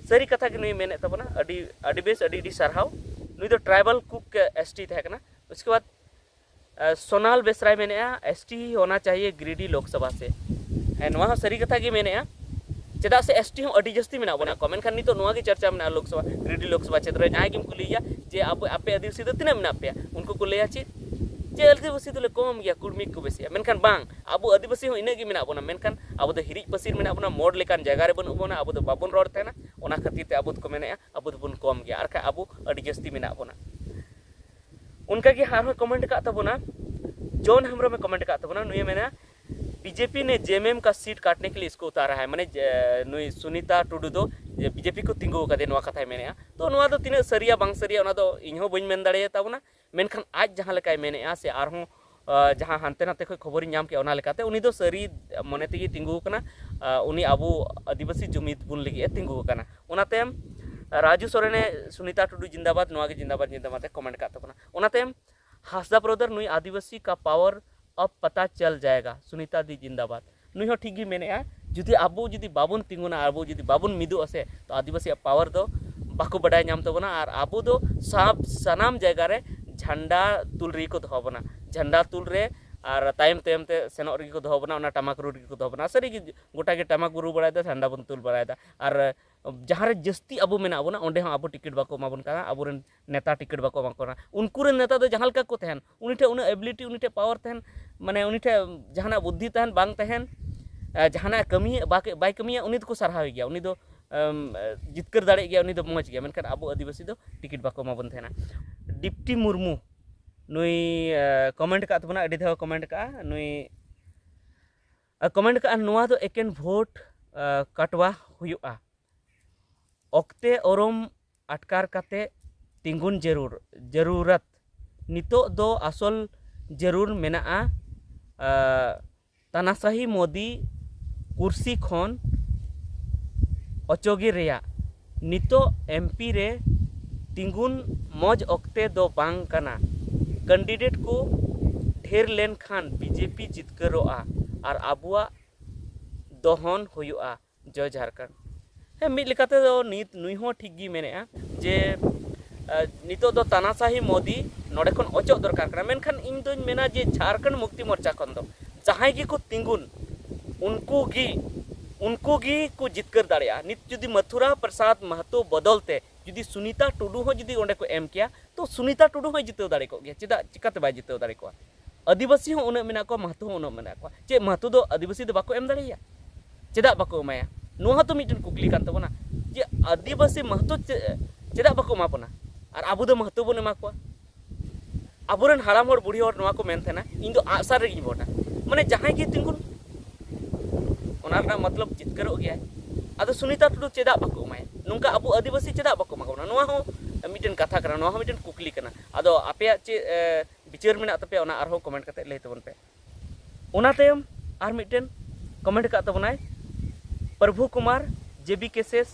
ᱥᱟᱹᱨᱤ ᱠᱟᱛᱷᱟ ᱜᱮ ᱱᱩᱭ ᱢᱮᱱᱮᱫ ᱛᱟᱵᱚᱱᱟ, ᱟᱹᱰᱤ, ᱟᱹᱰᱤ ᱵᱮᱥ, ᱟᱹᱰᱤ, ᱟᱹᱰᱤ ᱥᱟᱨᱦᱟᱣ᱾ ᱱᱩᱭ ᱫᱚ ᱴᱨᱟᱭᱵᱟᱞ ᱠᱩᱠ ᱮᱥ ᱴᱤ ᱛᱟᱦᱮᱸ ᱠᱟᱱᱟ᱾ ᱩᱥᱠᱮ ᱵᱟᱫ, ᱟ, ᱥᱳᱱᱟᱞ ᱵᱮᱥᱨᱟᱭ ᱢᱮᱱᱮᱫᱼᱟ, "ᱮᱥ ᱴᱤ ᱦᱳᱱᱟ ᱪᱟᱦᱤᱭᱮ ᱜᱤᱨᱤᱰᱤ ᱞᱳᱠᱥᱚᱵᱷᱟ ᱥᱮ᱾" ᱦᱮᱸ, ᱱᱚᱣᱟ ᱦᱚᱸ ᱥᱟᱹᱨᱤ ᱠᱟᱛᱷᱟ ᱜᱮ ᱢᱮᱱᱮᱫᱼᱟ᱾ ᱪᱮᱫᱟᱜ ᱥᱮ ᱮᱥ ᱴᱤ ᱦᱚᱸ ᱟᱹᱰᱤ ᱡᱟᱹᱥᱛᱤ ᱢᱮᱱᱟᱜ ᱵᱚᱱᱟ ᱠᱚ, ᱢᱮᱱᱠᱷᱟᱱ ᱱᱤᱛᱚᱜ ᱱᱚᱣᱟ ᱜᱮ ᱪᱟᱨᱪᱟ ᱢᱮᱱᱟᱜᱼᱟ ᱞᱳᱠᱥᱚᱵᱷᱟ, ᱜᱤᱨᱤᱰᱤ ᱞᱳᱠᱥᱚᱵᱷᱟ ᱠᱷᱮᱛᱨᱮ ᱡᱟᱦᱟᱸᱭ ᱜᱮᱢ ᱠᱩᱞᱤᱭᱮᱭᱟ ᱡᱮ ᱟᱵᱚ, ᱟᱯᱮ ᱟᱹᱫᱤᱵᱟᱹᱥᱤ ᱫᱚ ᱛᱤᱱᱟᱹᱜ ᱢᱮᱱᱟᱜ ᱯᱮᱭᱟ, ᱩᱱᱠᱩ ᱠᱚ ᱞᱟᱹᱭᱟ ᱪᱮᱫ, ᱡᱮ ᱟᱹᱫᱤᱵᱟᱹᱥᱤ ᱫᱚᱞᱮ ᱠᱚᱢ ᱜᱮᱭᱟ, ᱠᱩᱲᱢᱤ ᱠᱚ ᱵᱮᱥᱤᱭᱟ, ᱢᱮᱱᱠᱷᱟᱱ ᱵᱟᱝ, ᱟᱵᱚ ᱟᱹᱫᱤᱵᱟᱹᱥᱤ ᱦᱚᱸ ᱤᱱᱟᱹᱜ ᱜᱮ ᱢᱮᱱᱟᱜ ᱵᱚᱱᱟ, ᱢᱮᱱᱠᱷᱟᱱ ᱟᱵᱚ ᱫᱚ ᱦᱤᱨᱤᱡ ᱯᱟᱹᱥᱤᱨ ᱢᱮᱱᱟᱜ ᱵᱚᱱᱟ, ᱢᱚᱲ ᱞᱮᱠᱟᱱ ᱡᱟᱭᱜᱟ ᱨᱮ ᱵᱟᱹᱱᱩᱜ ᱵᱚᱱᱟ, ᱟᱵᱚ ᱫᱚ ᱵᱟᱵᱚᱱ ᱨᱚᱲ ᱛᱟᱦᱮᱱᱟ, ᱚᱱᱟ ᱠᱷᱟᱹᱛᱤᱨ ᱛᱮ ᱟᱵᱚ ᱫᱚᱠᱚ ᱢᱮᱱᱮᱫᱼᱟ ᱟᱵᱚ ᱫᱚᱵᱚᱱ ᱠᱚᱢ ᱜᱮᱭᱟ, ᱟᱨ ᱠᱷᱟᱡ ᱟᱵᱚ ᱟᱹᱰᱤ ᱡᱟᱹᱥᱛᱤ ᱢᱮᱱᱟᱜ ᱵᱚᱱᱟ᱾ ᱚᱱᱠᱟᱜᱮ ᱟᱨᱦᱚᱸ ᱠᱚᱢᱮᱱᱴ ᱟᱠᱟᱫ ᱛᱟᱵᱚᱱᱟ, ᱡᱚᱱ ᱦᱮᱢᱵᱨᱚᱢᱮ ᱠᱚᱢᱮᱱᱴ ᱟᱠᱟᱫ ᱛᱟᱵᱚᱱᱟ᱾ ᱱᱩᱭᱮ ᱢᱮᱱᱟ, ᱵᱤᱡᱮᱯᱤ ᱱᱮ ᱡᱮᱮᱢᱮᱢ ᱠᱟ ᱥᱤᱴ ᱠᱟᱴᱱᱮ ᱠᱮ ᱞᱤᱭᱮ ᱤᱥᱠᱳ ᱩᱛᱟᱨᱟ ᱦᱟᱭ, ᱢᱟᱱᱮ ᱡᱮ, ᱱᱩᱭ ᱥᱩᱱᱤᱛᱟ ᱴᱩᱰᱩ ᱫᱚ ᱡᱮ ᱵᱤᱡᱮᱯᱤ ᱠᱚ ᱛᱤᱸᱜᱩ ᱟᱠᱟᱫᱮ, ᱱᱚᱣᱟ ᱠᱟᱛᱷᱟᱭ ᱢᱮᱱᱮᱫᱼᱟ᱾ ᱛᱚ ᱱᱚᱣᱟ ᱫᱚ ᱛᱤᱱᱟᱹᱜ ᱥᱟᱹᱨᱤᱭᱟ ᱵᱟᱝ ᱥᱟᱹᱨᱤᱭᱟ, ᱚᱱᱟ ᱫᱚ ᱤᱧ ᱦᱚᱸ ᱵᱟᱹᱧ ᱢᱮᱱ ᱫᱟᱲᱮᱭᱟᱛᱟ ᱵᱚᱱᱟ, ᱢᱮᱱᱠᱷᱟᱱ ᱟᱡ ᱡᱟᱦᱟᱸ ᱞᱮᱠᱟᱭ ᱢᱮᱱᱮᱫᱼᱟ ᱥᱮ ᱟᱨᱦᱚᱸ ᱟᱸ, ᱡᱟᱦᱟᱸ ᱦᱟᱱᱛᱮ ᱱᱟᱛᱮ ᱠᱷᱚᱱ ᱠᱷᱚᱵᱚᱨᱤᱧ ᱧᱟᱢ ᱠᱮᱜᱼᱟ, ᱚᱱᱟ ᱞᱮᱠᱟᱛᱮ ᱩᱱᱤ ᱫᱚ ᱥᱟᱹᱨᱤ ᱢᱚᱱᱮ ᱛᱮᱜᱮ ᱛᱤᱸᱜᱩ ᱟᱠᱟᱱᱟ᱾ ᱟᱸ, ᱩᱱᱤ ᱟᱵᱚ ᱟᱹᱫᱤᱵᱟᱹᱥᱤ ᱡᱩᱢᱤᱫ ᱵᱚᱱ ᱞᱟᱹᱜᱤᱫ ᱮ ᱛᱤᱸᱜᱩ ᱟᱠᱟᱱᱟ᱾ ᱚᱱᱟᱛᱮ ᱨᱟᱡᱩ ᱥᱚᱨᱮᱱᱮ, ᱥᱩᱱᱤᱛᱟ ᱴᱩᱰᱩ ᱡᱤᱱᱫᱟᱵᱟᱫᱽ, ᱱᱚᱣᱟ ᱜᱮ ᱡᱤᱱᱫᱟᱵᱟᱫᱽ, ᱡᱤᱱᱫᱟᱵᱟᱫᱽ ᱮ ᱠᱚᱢᱮᱱᱴ ᱠᱟᱜ ᱛᱟᱵᱚᱱᱟ᱾ ᱚᱱᱟᱛᱮ ᱦᱟᱸᱥᱫᱟ ᱵᱨᱟᱫᱟᱨ, ᱱᱩᱭ ᱟᱹᱫᱤᱵᱟᱹᱥᱤ ᱠᱟ ᱯᱟᱣᱟᱨ ᱟᱵ ᱯᱟᱛᱟ ᱪᱟᱞ ᱡᱟᱭᱮᱜᱟ, ᱥᱩᱱᱤᱛᱟ ᱫᱤ ᱡᱤᱱᱫᱟᱵᱟᱫᱽ᱾ ᱱᱩᱭ ᱦᱚᱸ ᱴᱷᱤᱠ ᱜᱮ ᱢᱮᱱᱮᱫᱼᱟ, ᱡᱩᱫᱤ ᱟᱵᱚ ᱡᱩᱫᱤ ᱵᱟᱵᱚᱱ ᱛᱤᱸᱜᱩᱱᱟ, ᱟᱵᱚ ᱡᱩᱫᱤ ᱵᱟᱵᱚᱱ ᱢᱤᱫᱚᱜᱼᱟ ᱥᱮ, ᱛᱚ ᱟᱹᱫᱤᱵᱟᱹᱥᱤᱭᱟᱜ ᱯᱟᱣᱟᱨ ᱫᱚ ᱵᱟᱠᱚ ᱵᱟᱰᱟᱭ ᱧᱟᱢ ᱛᱟᱵᱚᱱᱟ᱾ ᱟᱨ ᱟᱵᱚ ᱫᱚ ᱥᱟᱵ, ᱥᱟᱱᱟᱢ ᱡᱟᱭᱜᱟ ᱨᱮ ᱡᱷᱟᱱᱰᱟ ᱛᱩᱞ ᱨᱮᱜᱮ ᱠᱚ ᱫᱚᱦᱚ ᱵᱚᱱᱟ, ᱡᱷᱟᱱᱰᱟ ᱛᱩᱞ ᱨᱮ ᱟᱨ ᱛᱟᱭᱚᱢ ᱛᱟᱭᱚᱢ ᱛᱮ ᱥᱮᱱᱚᱜ ᱨᱮᱜᱮ ᱠᱚ ᱫᱚᱦᱚ ᱵᱚᱱᱟ, ᱚᱱᱟ ᱴᱟᱢᱟᱠ ᱨᱩ ᱨᱮᱜᱮ ᱠᱚ ᱫᱚᱦᱚ ᱵᱚᱱᱟ᱾ ᱥᱟᱹᱨᱤ ᱜᱮ, ᱜᱚᱴᱟ ᱜᱮ ᱴᱟᱢᱟᱠ ᱵᱚ ᱨᱩ ᱵᱟᱲᱟᱭᱮᱫᱟ, ᱡᱷᱟᱱᱰᱟ ᱵᱚᱱ ᱛᱩᱞ ᱵᱟᱲᱟᱭᱮᱫᱟ᱾ ᱟᱨ ᱡᱟᱦᱟᱸ ᱨᱮ ᱡᱟᱹᱥᱛᱤ ᱟᱵᱚ ᱢᱮᱱᱟᱜ ᱵᱚᱱᱟ, ᱚᱸᱰᱮ ᱦᱚᱸ ᱟᱵᱚ ᱴᱤᱠᱤᱴ ᱵᱟᱠᱚ ᱮᱢᱟ ᱵᱚᱱ ᱠᱟᱱᱟ, ᱟᱵᱚᱨᱮᱱ ᱱᱮᱛᱟ ᱴᱤᱠᱤᱴ ᱵᱟᱠᱚ ᱮᱢᱟ ᱠᱚ ᱠᱟᱱᱟ᱾ ᱩᱱᱠᱩ ᱨᱮᱱ ᱱᱮᱛᱟ ᱫᱚ ᱡᱟᱦᱟᱸ ᱞᱮᱠᱟ ᱠᱚ ᱛᱟᱦᱮᱱ, ᱩᱱᱤ ᱴᱷᱮᱱ ᱩᱱᱟᱹᱜ ᱮᱵᱤᱞᱤᱴᱤ, ᱩᱱᱤ ᱴᱷᱮᱱ ᱯᱟᱣᱟᱨ ᱛᱟᱦᱮᱱ, ᱢᱟᱱᱮ ᱩᱱᱤ ᱴᱷᱮᱱ ᱡᱟᱦᱟᱱᱟᱜ ᱵᱩᱫᱽᱫᱷᱤ ᱛᱟᱦᱮᱱ ᱵᱟᱝ ᱛᱟᱦᱮᱱ, ᱟᱨ ᱡᱟᱦᱟᱱᱟᱜ ᱠᱟᱹᱢᱤ ᱵᱟᱭ ᱠᱟᱹᱢᱤᱭᱟ, ᱩᱱᱤ ᱫᱚᱠᱚ ᱥᱟᱨᱦᱟᱣᱮ ᱜᱮᱭᱟ, ᱩᱱᱤ ᱫᱚ ᱮᱢ, ᱡᱤᱛᱠᱟᱹᱨ ᱫᱟᱲᱮᱭᱟᱜ ᱜᱮᱭᱟ, ᱩᱱᱤ ᱫᱚ ᱢᱚᱡᱽ ᱜᱮᱭᱟ᱾ ᱢᱮᱱᱠᱷᱟᱱ ᱟᱵᱚ ᱟᱹᱫᱤᱵᱟᱹᱥᱤ ᱫᱚ ᱴᱤᱠᱤᱴ ᱵᱟᱠᱚ ᱮᱢᱟ ᱵᱚᱱ ᱛᱟᱦᱮᱱᱟ᱾ ᱫᱤᱯᱴᱤ ᱢᱩᱨᱢᱩ, ᱱᱩᱭ ᱠᱚᱢᱮᱱᱴ ᱟᱠᱟᱫ ᱛᱟᱵᱚᱱᱟ, ᱟᱹᱰᱤ ᱫᱷᱟᱣ ᱠᱚᱢᱮᱱᱴ ᱟᱠᱟᱫᱼᱟ᱾ ᱱᱩᱭ ᱠᱚᱢᱮᱱᱴ ᱟᱠᱟᱫᱼᱟ, ᱱᱚᱣᱟ ᱫᱚ ᱮᱠᱮᱱ ᱵᱷᱳᱴ ᱠᱟᱴᱣᱟ ᱦᱩᱭᱩᱜᱼᱟ, ᱚᱠᱛᱮ ᱚᱨᱚᱢ ᱟᱴᱠᱟᱨ ᱠᱟᱛᱮ ᱛᱤᱸᱜᱩᱱ ᱡᱟᱹᱨᱩᱲ, ᱡᱟᱹᱨᱩᱨᱟᱛ᱾ ᱱᱤᱛᱚᱜ ᱫᱚ ᱟᱥᱚᱞ ᱡᱟᱹᱨᱩᱲ ᱢᱮᱱᱟᱜᱼᱟ, ᱟᱸ, ᱛᱟᱱᱟᱥᱟᱦᱤ ᱢᱳᱫᱤ ᱠᱩᱨᱥᱤ ᱠᱷᱚᱱ ᱚᱪᱚᱜᱮ ᱨᱮᱭᱟᱜ᱾ ᱱᱤᱛᱚᱜ ᱮᱢᱯᱤ ᱨᱮ ᱛᱤᱸᱜᱩᱱ ᱢᱚᱡᱽ ᱚᱠᱛᱮ ᱫᱚ ᱵᱟᱝ ᱠᱟᱱᱟ᱾ ᱠᱮᱱᱰᱤᱰᱮᱴ ᱠᱚ ᱰᱷᱮᱨ ᱞᱮᱱᱠᱷᱟᱱ ᱵᱤᱡᱮᱯᱤ ᱡᱤᱛᱠᱟᱹᱨᱚᱜᱼᱟ ᱟᱨ ᱟᱵᱚᱣᱟᱜ ᱫᱚᱦᱚᱱ ᱦᱩᱭᱩᱜᱼᱟ᱾ ᱡᱚᱭ ᱡᱷᱟᱲᱠᱷᱚᱸᱰ᱾ ᱦᱮᱸ, ᱢᱤᱫ ᱞᱮᱠᱟᱛᱮ ᱫᱚ ᱱᱤᱛ ᱱᱩᱭ ᱦᱚᱸ ᱴᱷᱤᱠ ᱜᱮ ᱢᱮᱱᱮᱫᱼᱟ ᱡᱮ, ᱟᱸ, ᱱᱤᱛᱚᱜ ᱫᱚ ᱛᱟᱱᱟᱥᱟᱦᱤ ᱢᱳᱫᱤ ᱱᱚᱰᱮ ᱠᱷᱚᱱ ᱚᱪᱚᱜ ᱫᱚᱨᱠᱟᱨ ᱠᱟᱱᱟ᱾ ᱢᱮᱱᱠᱷᱟᱱ ᱤᱧ ᱫᱚᱧ ᱢᱮᱱᱟ ᱡᱮ ᱡᱷᱟᱲᱠᱷᱚᱸᱰ ᱢᱩᱠᱛᱤ ᱢᱳᱨᱪᱟ ᱠᱷᱚᱱ ᱫᱚ ᱡᱟᱦᱟᱸᱭ ᱜᱮᱠᱚ ᱛᱤᱸᱜᱩᱱ, ᱩᱱᱠᱩ ᱜᱮ, ᱩᱱᱠᱩ ᱜᱮ ᱠᱚ ᱡᱤᱛᱠᱟᱹᱨ ᱫᱟᱲᱮᱭᱟᱜᱼᱟ᱾ ᱱᱤᱛ ᱡᱩᱫᱤ ᱢᱟᱛᱷᱩᱨᱟ ᱯᱨᱚᱥᱟᱫᱽ ᱢᱟᱦᱟᱛᱚ ᱵᱚᱫᱚᱞ ᱛᱮ ᱡᱩᱫᱤ ᱥᱩᱱᱤᱛᱟ ᱴᱩᱰᱩ ᱦᱚᱸ ᱡᱩᱫᱤ ᱚᱸᱰᱮ ᱠᱚ ᱮᱢ ᱠᱮᱭᱟ, ᱛᱚ ᱥᱩᱱᱤᱛᱟ ᱴᱩᱰᱩ ᱦᱚᱸᱭ ᱡᱤᱛᱟᱹᱣ ᱫᱟᱲᱮ ᱠᱚᱜ ᱜᱮᱭᱟ᱾ ᱪᱮᱫᱟᱜ, ᱪᱤᱠᱟᱹᱛᱮ ᱵᱟᱭ ᱡᱤᱛᱟᱹᱣ ᱫᱟᱲᱮ ᱠᱚᱜᱼᱟ? ᱟᱹᱫᱤᱵᱟᱹᱥᱤ ᱦᱚᱸ ᱩᱱᱟᱹᱜ ᱢᱮᱱᱟᱜ ᱠᱚᱣᱟ, ᱢᱟᱦᱟᱛᱚ ᱦᱚᱸ ᱩᱱᱟᱹᱜ ᱢᱮᱱᱟᱜ ᱠᱚᱣᱟ᱾ ᱪᱮᱫ ᱢᱟᱦᱟᱛᱚ ᱫᱚ ᱟᱹᱫᱤᱵᱟᱹᱥᱤ ᱫᱚ ᱵᱟᱠᱚ ᱮᱢ ᱫᱟᱲᱮᱭᱟᱭᱟ? ᱪᱮᱫᱟᱜ ᱵᱟᱠᱚ ᱮᱢᱟᱭᱟ? ᱱᱚᱣᱟ ᱦᱚᱸᱛᱚ ᱢᱤᱫᱴᱮᱱ ᱠᱩᱠᱞᱤ ᱠᱟᱱ ᱛᱟᱵᱚᱱᱟ ᱡᱮ ᱟᱹᱫᱤᱵᱟᱹᱥᱤ ᱢᱟᱦᱟᱛᱚ ᱪᱮ-, ᱪᱮᱫᱟᱜ ᱵᱟᱠᱚ ᱮᱢᱟ ᱵᱚᱱᱟ ᱟᱨ ᱟᱵᱚ ᱫᱚ ᱢᱟᱦᱟᱛᱚ ᱵᱚᱱ ᱮᱢᱟ ᱠᱚᱣᱟ? ᱟᱵᱚᱨᱮᱱ ᱦᱟᱲᱟᱢ ᱦᱚᱲ ᱵᱩᱲᱦᱤ ᱦᱚᱲ ᱱᱚᱣᱟ ᱠᱚ ᱢᱮᱱ ᱛᱟᱦᱮᱱᱟ, "ᱤᱧ ᱫᱚ ᱟᱜᱼᱥᱟᱨ ᱨᱮᱜᱮᱧ ᱵᱷᱳᱴᱟ", ᱢᱟᱱᱮ ᱡᱟᱦᱟᱸᱭ ᱜᱮ ᱛᱤᱸᱜᱩᱱ, ᱚᱱᱟ ᱨᱮᱱᱟᱜ ᱢᱚᱛᱞᱚᱵ ᱡᱤᱛᱠᱟᱹᱨᱚᱜ ᱜᱮᱭᱟᱭ᱾ ᱟᱫᱚ ᱥᱩᱱᱤᱛᱟ ᱴᱩᱰᱩ ᱪᱮᱫᱟᱜ ᱵᱟᱠᱚ ᱮᱢᱟᱭᱟ? ᱱᱚᱝᱠᱟ ᱟᱵᱚ ᱟᱹᱫᱤᱵᱟᱹᱥᱤ ᱪᱮᱫᱟᱜ ᱵᱟᱠᱚ ᱮᱢᱟ ᱠᱚ ᱠᱟᱱᱟ? ᱱᱚᱣᱟ ᱦᱚᱸ ᱢᱤᱫᱴᱮᱱ ᱠᱟᱛᱷᱟ ᱠᱟᱱᱟ, ᱱᱚᱣᱟ ᱦᱚᱸ ᱢᱤᱫᱴᱮᱱ ᱠᱩᱠᱞᱤ ᱠᱟᱱᱟ᱾ ᱟᱫᱚ ᱟᱯᱮᱭᱟᱜ ᱪᱮᱫ, ᱮ, ᱵᱤᱪᱟᱹᱨ ᱢᱮᱱᱟᱜ ᱛᱟᱯᱮᱭᱟ, ᱚᱱᱟ ᱟᱨᱦᱚᱸ ᱠᱚᱢᱮᱱᱴ ᱠᱟᱛᱮ ᱞᱟᱹᱭ ᱛᱟᱵᱚᱱ ᱯᱮ᱾ ᱚᱱᱟ ᱛᱟᱭᱚᱢ ᱟᱨ ᱢᱤᱫᱴᱮᱱ ᱠᱚᱢᱮᱱᱴ ᱟᱠᱟᱫ ᱛᱟᱵᱚᱱᱟᱭ ᱯᱨᱚᱵᱷᱩ ᱠᱩᱢᱟᱨ, "ᱡᱮ ᱵᱤ ᱠᱮ ᱮᱥ ᱮᱥ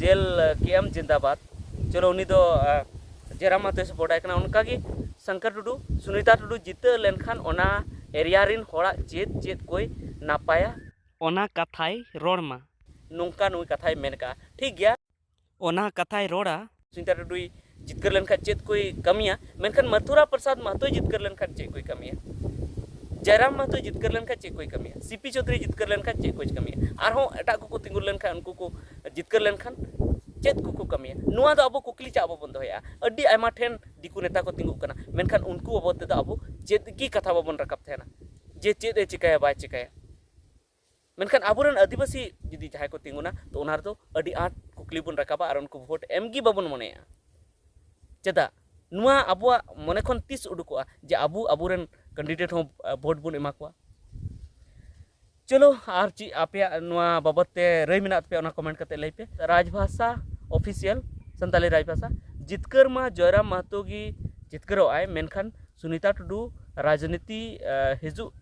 ᱡᱮᱞ ᱠᱮ ᱮᱢ ᱡᱤᱱᱫᱟᱵᱟᱫ᱾" ᱪᱚᱞᱚ, ᱩᱱᱤ ᱫᱚ, ᱟ, ᱡᱚᱭᱨᱟᱢ ᱢᱟᱦᱟᱛᱚᱭ ᱥᱟᱯᱳᱨᱴᱟᱭ ᱠᱟᱱᱟ᱾ ᱚᱱᱠᱟᱜᱮ ᱥᱚᱝᱠᱚᱨ ᱴᱩᱰᱩ, "ᱥᱩᱱᱤᱛᱟ ᱴᱩᱰᱩ ᱡᱤᱛᱟᱹᱣ ᱞᱮᱱᱠᱷᱟᱱ ᱚᱱᱟ ᱮᱨᱤᱭᱟ ᱨᱮᱱ ᱦᱚᱲᱟᱜ ᱪᱮᱫ ᱪᱮᱫ ᱠᱚᱭ ᱱᱟᱯᱟᱭᱟ, ᱚᱱᱟ ᱠᱟᱛᱷᱟᱭ ᱨᱚᱲ ᱢᱟ", ᱱᱚᱝᱠᱟ ᱱᱩᱭ ᱠᱟᱛᱷᱟᱭ ᱢᱮᱱ ᱠᱟᱜᱼᱟ᱾ ᱴᱷᱤᱠ ᱜᱮᱭᱟ, ᱚᱱᱟ ᱠᱟᱛᱷᱟᱭ ᱨᱚᱲᱟ᱾ ᱥᱩᱱᱤᱛᱟ ᱴᱩᱰᱩᱭ ᱡᱤᱛᱠᱟᱹᱨ ᱞᱮᱱᱠᱷᱟᱱ ᱪᱮᱫ ᱠᱚᱭ ᱠᱟᱹᱢᱤᱭᱟ, ᱢᱮᱱᱠᱷᱟᱱ ᱢᱟᱛᱷᱩᱨᱟ ᱯᱨᱚᱥᱟᱫᱽ ᱢᱟᱦᱟᱛᱚᱭ ᱡᱤᱛᱠᱟᱹᱨ ᱞᱮᱱᱠᱷᱟᱱ ᱪᱮᱫ ᱠᱚᱭ ᱠᱟᱹᱢᱤᱭᱟ? ᱡᱚᱭᱨᱟᱢ ᱢᱟᱦᱟᱛᱚᱭ ᱡᱤᱛᱠᱟᱹᱨ ᱞᱮᱱᱠᱷᱟᱱ ᱪᱮᱫ ᱠᱚᱭ ᱠᱟᱹᱢᱤᱭᱟ? ᱥᱤ ᱯᱤ ᱪᱳᱣᱫᱷᱩᱨᱤ ᱡᱤᱛᱠᱟᱹᱨ ᱞᱮᱱᱠᱷᱟᱱ ᱪᱮᱫ ᱠᱚᱭ ᱠᱟᱹᱢᱤᱭᱟ? ᱟᱨᱦᱚᱸ ᱮᱴᱟᱜ ᱠᱚᱠᱚ ᱛᱤᱸᱜᱩ ᱞᱮᱱᱠᱷᱟᱱ, ᱩᱱᱠᱩ ᱠᱚ ᱡᱤᱛᱠᱟᱹᱨ ᱞᱮᱱᱠᱷᱟᱱ ᱪᱮᱫ ᱠᱚᱠᱚ ᱠᱟᱹᱢᱤᱭᱟ? ᱱᱚᱣᱟ ᱫᱚ ᱟᱵᱚ ᱠᱩᱠᱞᱤ ᱪᱟᱜ ᱵᱟᱵᱚᱱ ᱫᱚᱦᱚᱭᱟ᱾ ᱟᱹᱰᱤ ᱟᱭᱢᱟ ᱴᱷᱮᱱ ᱫᱤᱠᱩ ᱱᱮᱛᱟ ᱠᱚ ᱛᱤᱸᱜᱩᱜ ᱠᱟᱱᱟ, ᱢᱮᱱᱠᱷᱟᱱ ᱩᱱᱠᱩ ᱵᱟᱵᱚᱫ ᱛᱮᱫᱚ ᱟᱵᱚ ᱪᱮᱫ ᱜᱮ ᱠᱟᱛᱷᱟ ᱵᱟᱵᱚᱱ ᱨᱟᱠᱟᱵ ᱛᱟᱦᱮᱱᱟ, ᱡᱮ ᱪᱮᱫ ᱮ ᱪᱤᱠᱟᱹᱭᱟ, ᱵᱟᱭ ᱪᱤᱠᱟᱹᱭᱟ᱾ ᱢᱮᱱᱠᱷᱟᱱ ᱟᱵᱚᱨᱮᱱ ᱟᱹᱫᱤᱵᱟᱹᱥᱤ ᱡᱩᱫᱤ ᱡᱟᱦᱟᱸᱭ ᱠᱚ ᱛᱤᱸᱜᱩᱱᱟ, ᱛᱚ ᱚᱱᱟ ᱨᱮᱫᱚ ᱟᱹᱰᱤ ᱟᱸᱴ ᱠᱩᱠᱞᱤ ᱵᱚᱱ ᱨᱟᱠᱟᱵᱟ ᱟᱨ ᱩᱱᱠᱩ ᱵᱷᱳᱴ ᱮᱢ ᱜᱮ ᱵᱟᱵᱚᱱ ᱢᱚᱱᱮᱭᱟ᱾ ᱪᱮᱫᱟᱜ? ᱱᱚᱣᱟ ᱟᱵᱚᱣᱟᱜ ᱢᱚᱱᱮ ᱠᱷᱚᱱ ᱛᱤᱥ ᱩᱰᱩᱠᱚᱜᱼᱟ ᱡᱮ ᱟᱵᱚ ᱟᱵᱚᱨᱮᱱ ᱠᱮᱱᱰᱤᱰᱮᱴ ᱦᱚᱸ, ᱟ, ᱵᱷᱳᱴ ᱵᱚᱱ ᱮᱢᱟ ᱠᱚᱣᱟ? ᱪᱚᱞᱚ, ᱟᱨ ᱪᱮᱫ ᱟᱯᱮᱭᱟᱜ ᱱᱚᱣᱟ ᱵᱟᱵᱚᱫ ᱛᱮ ᱨᱟᱹᱭ ᱢᱮᱱᱟᱜ ᱛᱟᱯᱮᱭᱟ, ᱚᱱᱟ ᱠᱚᱢᱮᱱᱴ ᱠᱟᱛᱮ ᱞᱟᱹᱭ ᱯᱮ᱾ ᱨᱟᱡᱽᱵᱷᱟᱥᱟ ᱚᱯᱷᱤᱥᱤᱭᱟᱞ, ᱥᱟᱱᱛᱟᱞᱤ ᱨᱟᱡᱽᱵᱷᱟᱥᱟ, ᱡᱤᱛᱠᱟᱹᱨ ᱢᱟ ᱡᱚᱭᱨᱟᱢ ᱢᱟᱦᱟᱛᱚ ᱜᱮ ᱡᱤᱛᱠᱟᱹᱨᱚᱜ ᱟᱭ, ᱢᱮᱱᱠᱷᱟᱱ ᱥᱩᱱᱤᱛᱟ ᱴᱩᱰᱩ ᱨᱟᱡᱽᱱᱤᱛᱤ, ᱟ, ᱦᱤᱡᱩᱜ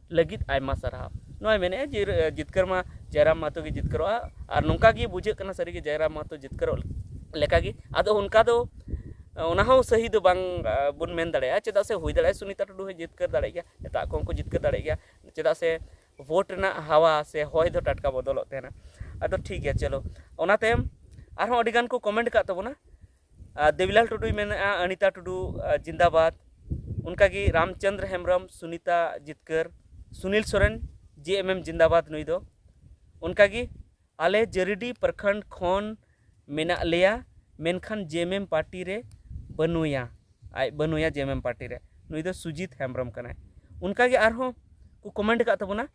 ᱞᱟᱹᱜᱤᱫ ᱟᱭᱢᱟ ᱥᱟᱨᱦᱟᱣ᱾ ᱱᱚᱣᱟᱭ ᱢᱮᱱᱮᱫᱼᱟ ᱡᱮ, ᱟ, ᱡᱤᱛᱠᱟᱹᱨ ᱢᱟ ᱡᱚᱭᱨᱟᱢ ᱢᱟᱦᱟᱛᱚ ᱜᱮ ᱡᱤᱛᱠᱟᱹᱨᱚᱜᱼᱟ, ᱟᱨ ᱱᱚᱝᱠᱟ ᱜᱮ ᱵᱩᱡᱷᱟᱹᱜ ᱠᱟᱱᱟ ᱥᱟᱹᱨᱤᱜᱮ ᱡᱚᱭᱨᱟᱢ ᱢᱟᱦᱟᱛᱚ ᱡᱤᱛᱠᱟᱹᱨᱚᱜ ᱞᱮᱠᱟᱜᱮ᱾ ᱟᱫᱚ ᱚᱱᱠᱟ ᱫᱚ, ᱟ, ᱚᱱᱟ ᱦᱚᱸ ᱥᱟᱹᱦᱤ ᱫᱚ ᱵᱟᱝ, ᱟ, ᱵᱚᱱ ᱢᱮᱱ ᱫᱟᱲᱮᱭᱟᱜᱼᱟ᱾ ᱪᱮᱫᱟᱜ ᱥᱮ ᱦᱩᱭ ᱫᱟᱲᱮᱭᱟᱜᱼᱟ ᱥᱩᱱᱤᱛᱟ ᱴᱩᱰᱩ ᱦᱚᱸᱭ ᱡᱤᱛᱠᱟᱹᱨ ᱫᱟᱲᱮᱭᱟᱜ ᱜᱮᱭᱟ, ᱮᱴᱟᱜ ᱠᱚᱦᱚᱸ ᱠᱚ ᱡᱤᱛᱠᱟᱹᱨ ᱫᱟᱲᱮᱭᱟᱜ ᱜᱮᱭᱟ᱾ ᱪᱮᱫᱟᱜ ᱥᱮ ᱵᱷᱳᱴ ᱨᱮᱱᱟᱜ ᱦᱟᱣᱟ ᱥᱮ ᱦᱚᱭ ᱫᱚ ᱴᱟᱴᱠᱟ ᱵᱚᱫᱚᱞᱚᱜ ᱛᱟᱦᱮᱱᱟ᱾ ᱟᱫᱚ ᱴᱷᱤᱠ ᱜᱮᱭᱟ, ᱪᱚᱞᱚ, ᱚᱱᱟ ᱛᱟᱭᱚᱢ ᱟᱨᱦᱚᱸ ᱟᱹᱰᱤ ᱜᱟᱱ ᱠᱚ ᱠᱚᱢᱮᱱᱴ ᱟᱠᱟᱫ ᱛᱟᱵᱚᱱᱟ᱾ ᱟᱨ ᱫᱮᱵᱤᱞᱟᱞ ᱴᱩᱰᱩᱭ ᱢᱮᱱᱮᱫᱼᱟ, "ᱟᱱᱤᱛᱟ ᱴᱩᱰᱩ, ᱟ, ᱡᱤᱱᱫᱟᱵᱟᱫᱽ᱾" ᱚᱱᱠᱟᱜᱮ ᱨᱟᱢᱪᱚᱸᱫᱽᱨ ᱦᱮᱢᱵᱨᱚᱢ, "ᱥᱩᱱᱤᱛᱟ ᱡᱤᱛᱠᱟᱹᱨ᱾" ᱥᱩᱱᱤᱞ ᱥᱚᱨᱮᱱ, "ᱡᱮ ᱮᱢ ᱮᱢ ᱡᱤᱱᱫᱟᱵᱟᱫᱽ ᱱᱩᱭ ᱫᱚ᱾" ᱚᱱᱠᱟᱜᱮ, "ᱟᱞᱮ ᱡᱟᱹᱨᱤᱰᱤ ᱯᱨᱚᱠᱷᱚᱸᱰ ᱠᱷᱚᱱ ᱢᱮᱱᱟᱜ ᱞᱮᱭᱟ, ᱢᱮᱱᱠᱷᱟᱱ ᱡᱮ ᱮᱢ ᱮᱢ ᱯᱟᱨᱴᱤ ᱨᱮ ᱵᱟᱹᱱᱩᱭᱟ, ᱟᱡ ᱵᱟᱹᱱᱩᱭᱟ ᱡᱮ ᱮᱢ ᱮᱢ ᱯᱟᱨᱴᱤ ᱨᱮ, ᱱᱩᱭ ᱫᱚ ᱥᱩᱡᱤᱛ ᱦᱮᱢᱵᱨᱚᱢ ᱠᱟᱱᱟᱭ᱾" ᱚᱱᱠᱟᱜᱮ ᱟᱨᱦᱚᱸ ᱠᱚ ᱠᱚᱢᱮᱱᱴ ᱟᱠᱟᱫ ᱛᱟᱵᱚᱱᱟ,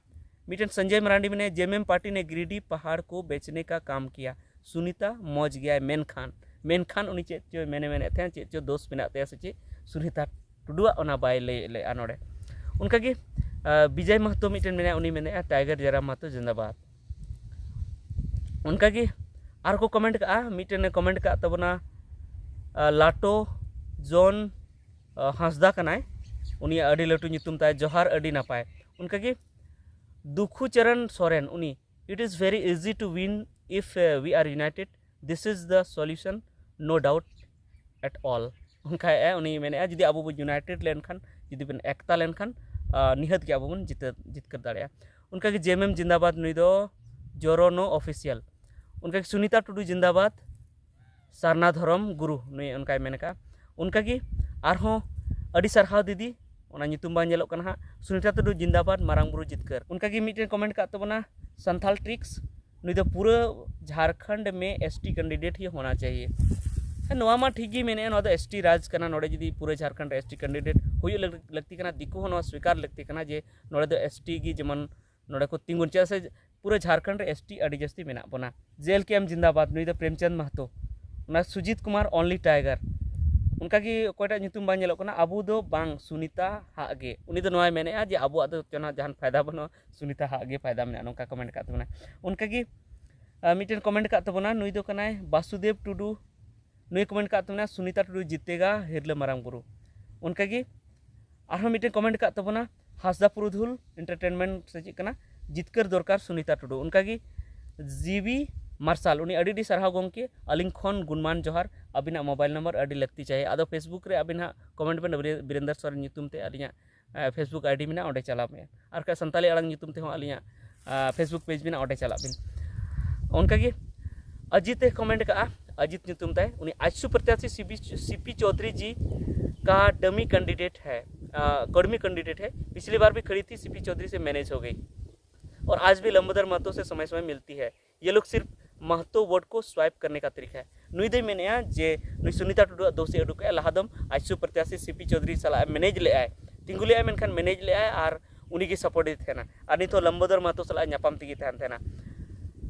ᱢᱤᱫᱴᱮᱱ ᱥᱚᱧᱡᱚᱭ ᱢᱟᱨᱟᱱᱰᱤ ᱢᱮᱱᱟᱭᱟ, "ᱡᱮ ᱮᱢ ᱮᱢ ᱯᱟᱨᱴᱤ ᱱᱮ ᱜᱤᱨᱤᱰᱤ ᱯᱟᱦᱟᱲ ᱠᱚ ᱵᱮᱪᱱᱮ ᱠᱟ ᱠᱟᱢ ᱠᱤᱭᱟ, ᱥᱩᱱᱤᱛᱟ ᱢᱚᱡᱽ ᱜᱮᱭᱟᱭ, ᱢᱮᱱᱠᱷᱟᱱ", ᱢᱮᱱᱠᱷᱟᱱ ᱩᱱᱤ ᱪᱮᱫ ᱪᱚᱭ ᱢᱮᱱᱮ ᱢᱮᱱᱮᱫ ᱛᱟᱦᱮᱸᱫ, ᱪᱮᱫ ᱪᱚ ᱫᱳᱥ ᱢᱮᱱᱟᱜ ᱛᱟᱭᱟ ᱥᱮ ᱪᱮᱫ ᱥᱩᱱᱤᱛᱟ ᱴᱩᱰᱩᱣᱟᱜ ᱚᱱᱟ ᱵᱟᱭ ᱞᱟᱹᱭ ᱞᱮᱫᱼᱟ ᱱᱚᱰᱮ᱾ ᱚᱱᱠᱟᱜᱮ ᱟᱨ ᱵᱤᱡᱚᱭ ᱢᱟᱦᱛᱚ ᱢᱤᱫᱴᱮᱱ ᱢᱮᱱᱟᱭᱟ, ᱩᱱᱤ ᱢᱮᱱᱮᱫᱼᱟ ᱴᱟᱭᱜᱟᱨ ᱡᱟᱭᱨᱟᱢ ᱢᱟᱦᱛᱚ ᱡᱤᱱᱫᱟᱵᱟᱫᱽ᱾ ᱚᱱᱠᱟᱜᱮ ᱟᱨᱦᱚᱸ ᱠᱚ ᱠᱚᱢᱮᱱᱴ ᱠᱟᱜᱼᱟ, ᱢᱤᱫᱴᱮᱱᱮ ᱠᱚᱢᱮᱱᱴ ᱠᱟᱜ ᱛᱟᱵᱚᱱᱟ ᱟᱨ ᱞᱟᱴᱳ ᱡᱚᱱ ᱟᱨ ᱦᱟᱸᱥᱫᱟ ᱠᱟᱱᱟᱭ, ᱩᱱᱤᱭᱟᱜ ᱟᱹᱰᱤ ᱞᱟᱹᱴᱩ ᱧᱩᱛᱩᱢ ᱛᱟᱭ, ᱡᱚᱦᱟᱨ ᱟᱹᱰᱤ ᱱᱟᱯᱟᱭ᱾ ᱚᱱᱠᱟᱜᱮ ᱫᱩᱠᱷᱩ ᱪᱚᱨᱚᱱ ᱥᱚᱨᱮᱱ, ᱩᱱᱤ, it is very easy to win if we are united, this is the solution, no doubt at all᱾ ᱚᱱᱠᱟᱭᱮᱫᱼᱟ ᱩᱱᱤ, ᱢᱮᱱᱮᱫᱼᱟ ᱡᱩᱫᱤ ᱟᱵᱚ ᱵᱚᱱ ᱤᱭᱩᱱᱟᱭᱴᱮᱰ ᱞᱮᱱᱠᱷᱟᱱ, ᱡᱩᱫᱤ ᱵᱚᱱ ᱮᱠᱛᱟ ᱞᱮᱱᱠᱷᱟᱱ ᱟᱨ ᱱᱤᱦᱟᱹᱛ ᱜᱮ ᱟᱵᱚ ᱵᱚᱱ ᱡᱤᱛᱟᱹ ᱡᱤᱛᱠᱟᱹᱨ ᱫᱟᱲᱮᱭᱟᱜᱼᱟ᱾ ᱚᱱᱠᱟᱜᱮ ᱡᱮᱢᱮᱢ ᱡᱤᱱᱫᱟᱵᱟᱫᱽ, ᱱᱩᱭ ᱫᱚ ᱡᱚᱨᱚᱱᱳ ᱚᱯᱷᱤᱥᱤᱭᱟᱞ᱾ ᱚᱱᱠᱟᱜᱮ ᱥᱩᱱᱤᱛᱟ ᱴᱩᱰᱩ ᱡᱤᱱᱫᱟᱵᱟᱫᱽ, ᱥᱟᱨᱱᱟ ᱫᱷᱚᱨᱚᱢ ᱜᱩᱨᱩ, ᱱᱩᱭ ᱚᱱᱠᱟᱭ ᱢᱮᱱ ᱟᱠᱟᱫᱼᱟ᱾ ᱚᱱᱠᱟᱜᱮ ᱟᱨᱦᱚᱸ ᱟᱹᱰᱤ ᱥᱟᱨᱦᱟᱣ ᱫᱤᱫᱤ, ᱚᱱᱟ ᱧᱩᱛᱩᱢ ᱵᱟᱝ ᱧᱮᱞᱚᱜ ᱠᱟᱱᱟ ᱦᱟᱸᱜ, ᱥᱩᱱᱤᱛᱟ ᱴᱩᱰᱩ ᱡᱤᱱᱫᱟᱵᱟᱫᱽ, ᱢᱟᱨᱟᱝ ᱵᱩᱨᱩ ᱡᱤᱛᱠᱟᱹᱨ᱾ ᱚᱱᱠᱟᱜᱮ ᱢᱤᱫᱴᱮᱱ ᱠᱚᱢᱮᱱᱴ ᱠᱟᱜ ᱛᱟᱵᱚᱱᱟ ᱥᱟᱱᱛᱷᱟᱞ ᱴᱨᱤᱠᱥ, ᱱᱩᱭ ᱫᱚ ᱯᱩᱨᱟᱹ ᱡᱷᱟᱨᱠᱷᱚᱸᱰ ᱢᱮ ᱮᱥ ᱴᱤ ᱠᱮᱱᱰᱤᱰᱮᱴ ᱦᱤ ᱦᱳᱱᱟ ᱪᱟᱦᱤᱭᱮ᱾ ᱦᱮᱸ, ᱱᱚᱣᱟ ᱢᱟ ᱴᱷᱤᱠ ᱜᱮ ᱢᱮᱱᱮᱫᱼᱟ, ᱱᱚᱣᱟ ᱫᱚ ᱮᱥ ᱴᱤ ᱨᱟᱡᱽ ᱠᱟᱱᱟ, ᱱᱚᱰᱮ ᱡᱩᱫᱤ ᱯᱩᱨᱟᱹ ᱡᱷᱟᱨᱠᱷᱚᱸᱰ ᱨᱮ ᱮᱥ ᱴᱤ ᱠᱮᱱᱰᱤᱰᱮᱴ ᱦᱩᱭᱩᱜ ᱞᱟᱹᱠ- ᱞᱟᱹᱠᱛᱤ ᱠᱟᱱᱟ, ᱫᱤᱠᱩ ᱦᱚᱸ ᱱᱚᱣᱟ ᱥᱣᱤᱠᱟᱨ ᱞᱟᱹᱠᱛᱤ ᱠᱟᱱᱟ ᱡᱮ ᱱᱚᱰᱮ ᱫᱚ ᱮᱥ ᱴᱤ ᱜᱮ ᱡᱮᱢᱚᱱ ᱱᱚᱰᱮ ᱠᱚ ᱛᱤᱸᱜᱩᱱ, ᱪᱮᱫᱟᱜ ᱥᱮ ᱯᱩᱨᱟᱹ ᱡᱷᱟᱨᱠᱷᱚᱸᱰ ᱨᱮ ᱮᱥ ᱴᱤ ᱟᱹᱰᱤ ᱡᱟᱹᱥᱛᱤ ᱢᱮᱱᱟᱜ ᱵᱚᱱᱟ᱾ ᱡᱮ ᱮᱞ ᱠᱮ ᱮᱢ ᱡᱤᱱᱫᱟᱵᱟᱫᱽ, ᱱᱩᱭ ᱫᱚ ᱯᱨᱮᱢᱪᱟᱸᱫᱽ ᱢᱟᱦᱛᱚ, ᱚᱱᱟ ᱥᱩᱡᱤᱛ ᱠᱩᱢᱟᱨ only tiger᱾ ᱚᱱᱠᱟᱜᱮ ᱚᱠᱚᱭᱴᱟᱜ ᱧᱩᱛᱩᱢ ᱵᱟᱝ ᱧᱮᱞᱚᱜ ᱠᱟᱱᱟ, ᱟᱵᱚ ᱫᱚ ᱵᱟᱝ, ᱥᱩᱱᱤᱛᱟ ᱦᱟᱜ ᱜᱮ᱾ ᱩᱱᱤ ᱫᱚ ᱱᱚᱣᱟᱭ ᱢᱮᱱᱮᱫᱼᱟ ᱡᱮ ᱟᱵᱚᱣᱟᱜ ᱫᱚ ᱡᱟᱦᱟᱱ ᱯᱷᱟᱭᱫᱟ ᱵᱟᱹᱱᱩᱜᱼᱟ, ᱥᱩᱱᱤᱛᱟ ᱦᱟᱜ ᱜᱮ ᱯᱷᱟᱭᱫᱟ ᱢᱮᱱᱟᱜᱼᱟ, ᱱᱚᱝᱠᱟ ᱠᱚᱢᱮᱱᱴ ᱠᱟᱜ ᱛᱟᱵᱚᱱᱟ᱾ ᱚᱱᱠᱟᱜᱮ ᱟᱨ ᱢᱤᱫᱴᱮᱱ ᱠᱚᱢᱮᱱᱴ ᱠᱟᱜ ᱛᱟᱵᱚᱱᱟ, ᱱᱩᱭ ᱫᱚ ᱠᱟᱱᱟᱭ ᱵᱟᱥᱩᱫᱮᱵ ᱴᱩᱰᱩ, ᱱᱩᱭ ᱠᱚᱢᱮᱱᱴ ᱠᱟᱜ ᱛᱟᱵᱚᱱᱟ ᱥᱩᱱᱤᱛᱟ ᱴᱩᱰᱩ ᱡᱤᱛᱮᱜᱟ ᱦᱤᱨᱞᱟᱹ ᱢᱟᱨᱟᱝ ᱵᱩᱨᱩ᱾ ᱚᱱᱠᱟᱜᱮ ᱟᱨᱦᱚᱸ ᱢᱤᱫᱴᱮᱱ ᱠᱚᱢᱮᱱᱴ ᱠᱟᱜ ᱛᱟᱵᱚᱱᱟ ᱦᱟᱸᱥᱫᱟ ᱯᱩᱨᱩᱫᱷᱩᱞ ᱮᱱᱴᱟᱨᱴᱮᱱᱢᱮᱱᱴ ᱥᱮ ᱪᱮᱫ ᱠᱟᱱᱟ, ᱡᱤᱛᱠᱟᱹᱨ ᱫᱚᱨᱠᱟᱨ ᱥᱩᱱᱤᱛᱟ ᱴᱩᱰᱩ᱾ ᱚᱱᱠᱟᱜᱮ ᱡᱤᱣᱤ ᱢᱟᱨᱥᱟᱞ, ᱩᱱᱤ ᱟᱹᱰᱤ ᱟᱹᱰᱤ ᱥᱟᱨᱦᱟᱣ ᱜᱚᱢᱠᱮ, ᱟᱹᱞᱤᱧ ᱠᱷᱚᱱ ᱜᱩᱱᱢᱟᱱ ᱡᱚᱦᱟᱨ, ᱟᱹᱵᱤᱱᱟᱜ ᱢᱳᱵᱟᱭᱤᱞ ᱱᱟᱢᱵᱟᱨ ᱟᱹᱰᱤ ᱞᱟᱹᱠᱛᱤ ᱪᱟᱦᱮ᱾ ᱟᱫᱚ ᱯᱷᱮᱥᱵᱩᱠ ᱨᱮ ᱟᱹᱵᱤᱱ ᱦᱟᱸᱜ ᱠᱚᱢᱮᱱᱴ ᱵᱮᱱ, ᱵᱤᱨᱮ- ᱵᱤᱨᱮᱱᱫᱟᱨ ᱥᱚᱨᱮᱱ ᱧᱩᱛᱩᱢ ᱛᱮ ᱟᱹᱞᱤᱧᱟᱜ ᱯᱷᱮᱥᱵᱩᱠ ᱟᱭᱰᱤ ᱢᱮᱱᱟᱜᱼᱟ, ᱚᱸᱰᱮ ᱪᱟᱞᱟᱣ ᱢᱮ᱾ ᱟᱨ ᱵᱟᱠᱷᱟᱡ ᱥᱟᱱᱛᱟᱲᱤ ᱟᱲᱟᱝ ᱧᱩᱛᱩᱢ ᱛᱮᱦᱚᱸ ᱟᱹᱞᱤᱧᱟᱜ ᱯᱷᱮᱥᱵᱩᱠ ᱯᱮᱡᱽ ᱢᱮᱱᱟᱜᱼᱟ, ᱚᱸᱰᱮ ᱪᱟᱞᱟᱜ ᱵᱤᱱ᱾ ᱚᱱᱠᱟᱜᱮ ᱟᱡᱤᱛ ᱮ ᱠᱚᱢᱮᱱᱴ ᱠᱟᱜᱼᱟ, ᱟᱡᱤᱛ ᱧᱩᱛᱩᱢ ᱛᱟᱭ, ᱩᱱᱤ ᱟᱡᱥᱩ ᱯᱨᱚᱛᱭᱟᱥᱤ ᱥᱤᱵᱤ ᱥᱤᱯᱤ ᱪᱳᱫᱷᱩᱨᱤ ᱡᱤ ᱠᱟ ᱰᱟᱢᱤ ᱠᱮᱱᱰᱤᱰᱮᱴ ᱦᱮ, ᱠᱟᱹᱲᱢᱤ ᱠᱮᱱᱰᱤᱰᱮᱴ ᱦᱮ, ᱯᱤᱪᱷᱞᱤ ᱵᱟᱨ ᱵᱷᱤ ᱠᱷᱟᱲᱤ ᱛᱷᱤ ᱥᱤᱯᱤ ᱪᱳᱫᱷᱩᱨᱤ ᱥᱮ ᱢᱮᱱᱮᱡᱽ ᱦᱳ ᱜᱚᱭᱤ ᱚᱨ ᱟᱡᱽ ᱵᱷᱤ ᱞᱚᱢᱵᱚᱫᱚᱨ ᱢᱟᱦᱛᱳ ᱥᱮ ᱥᱚᱢᱚᱭ ᱥᱚᱢᱚᱭ ᱢᱤᱞᱛᱤ ᱦᱮ᱾ ᱭᱮ ᱞᱳᱜ ᱥᱤᱨᱯᱷ ᱢᱟᱦᱛᱳ ᱣᱳᱴ ᱠᱳ ᱥᱣᱟᱭᱤᱯ ᱠᱟᱨᱱᱮ ᱠᱟ ᱛᱟᱨᱤᱠᱟ ᱦᱮ᱾ ᱱᱩᱭ ᱫᱚᱭ ᱢᱮᱱᱮᱫᱼᱟ ᱡᱮ ᱱᱩᱭ ᱥᱩᱱᱤᱛᱟ ᱴᱩᱰᱩᱣᱟᱜ ᱫᱳᱥ ᱮ ᱩᱰᱩᱠᱮᱜᱼᱟ, ᱞᱟᱦᱟ ᱫᱚᱢ ᱟᱡᱥᱩ ᱯᱨᱚᱛᱭᱟᱥᱤ ᱥᱤᱯᱤ ᱪᱳᱫᱷᱩᱨᱤ ᱥᱟᱞᱟᱜ ᱮ ᱢᱮᱱᱮᱡᱽ ᱞᱮᱫᱼᱟᱭ, ᱛᱤᱸᱜᱩ ᱞᱮᱫᱼᱟᱭ, ᱢᱮᱱᱠᱷᱟᱱ ᱢᱮᱱᱮᱡᱽ ᱞᱮᱫᱼᱟᱭ ᱟᱨ ᱩᱱᱤ ᱜᱮ ᱥᱟᱯᱳᱨᱴ ᱮᱫ ᱛᱟᱦᱮᱱᱟ᱾ ᱟᱨ ᱱᱤᱛᱚᱜ ᱞᱚᱢᱵᱚᱫᱚᱨ ᱢᱟᱦᱛᱳ ᱥᱟᱞᱟᱜ ᱧᱟᱯᱟᱢ ᱛᱮᱜᱮ ᱛᱟᱦᱮᱱ ᱛᱟᱦᱮᱱᱟ᱾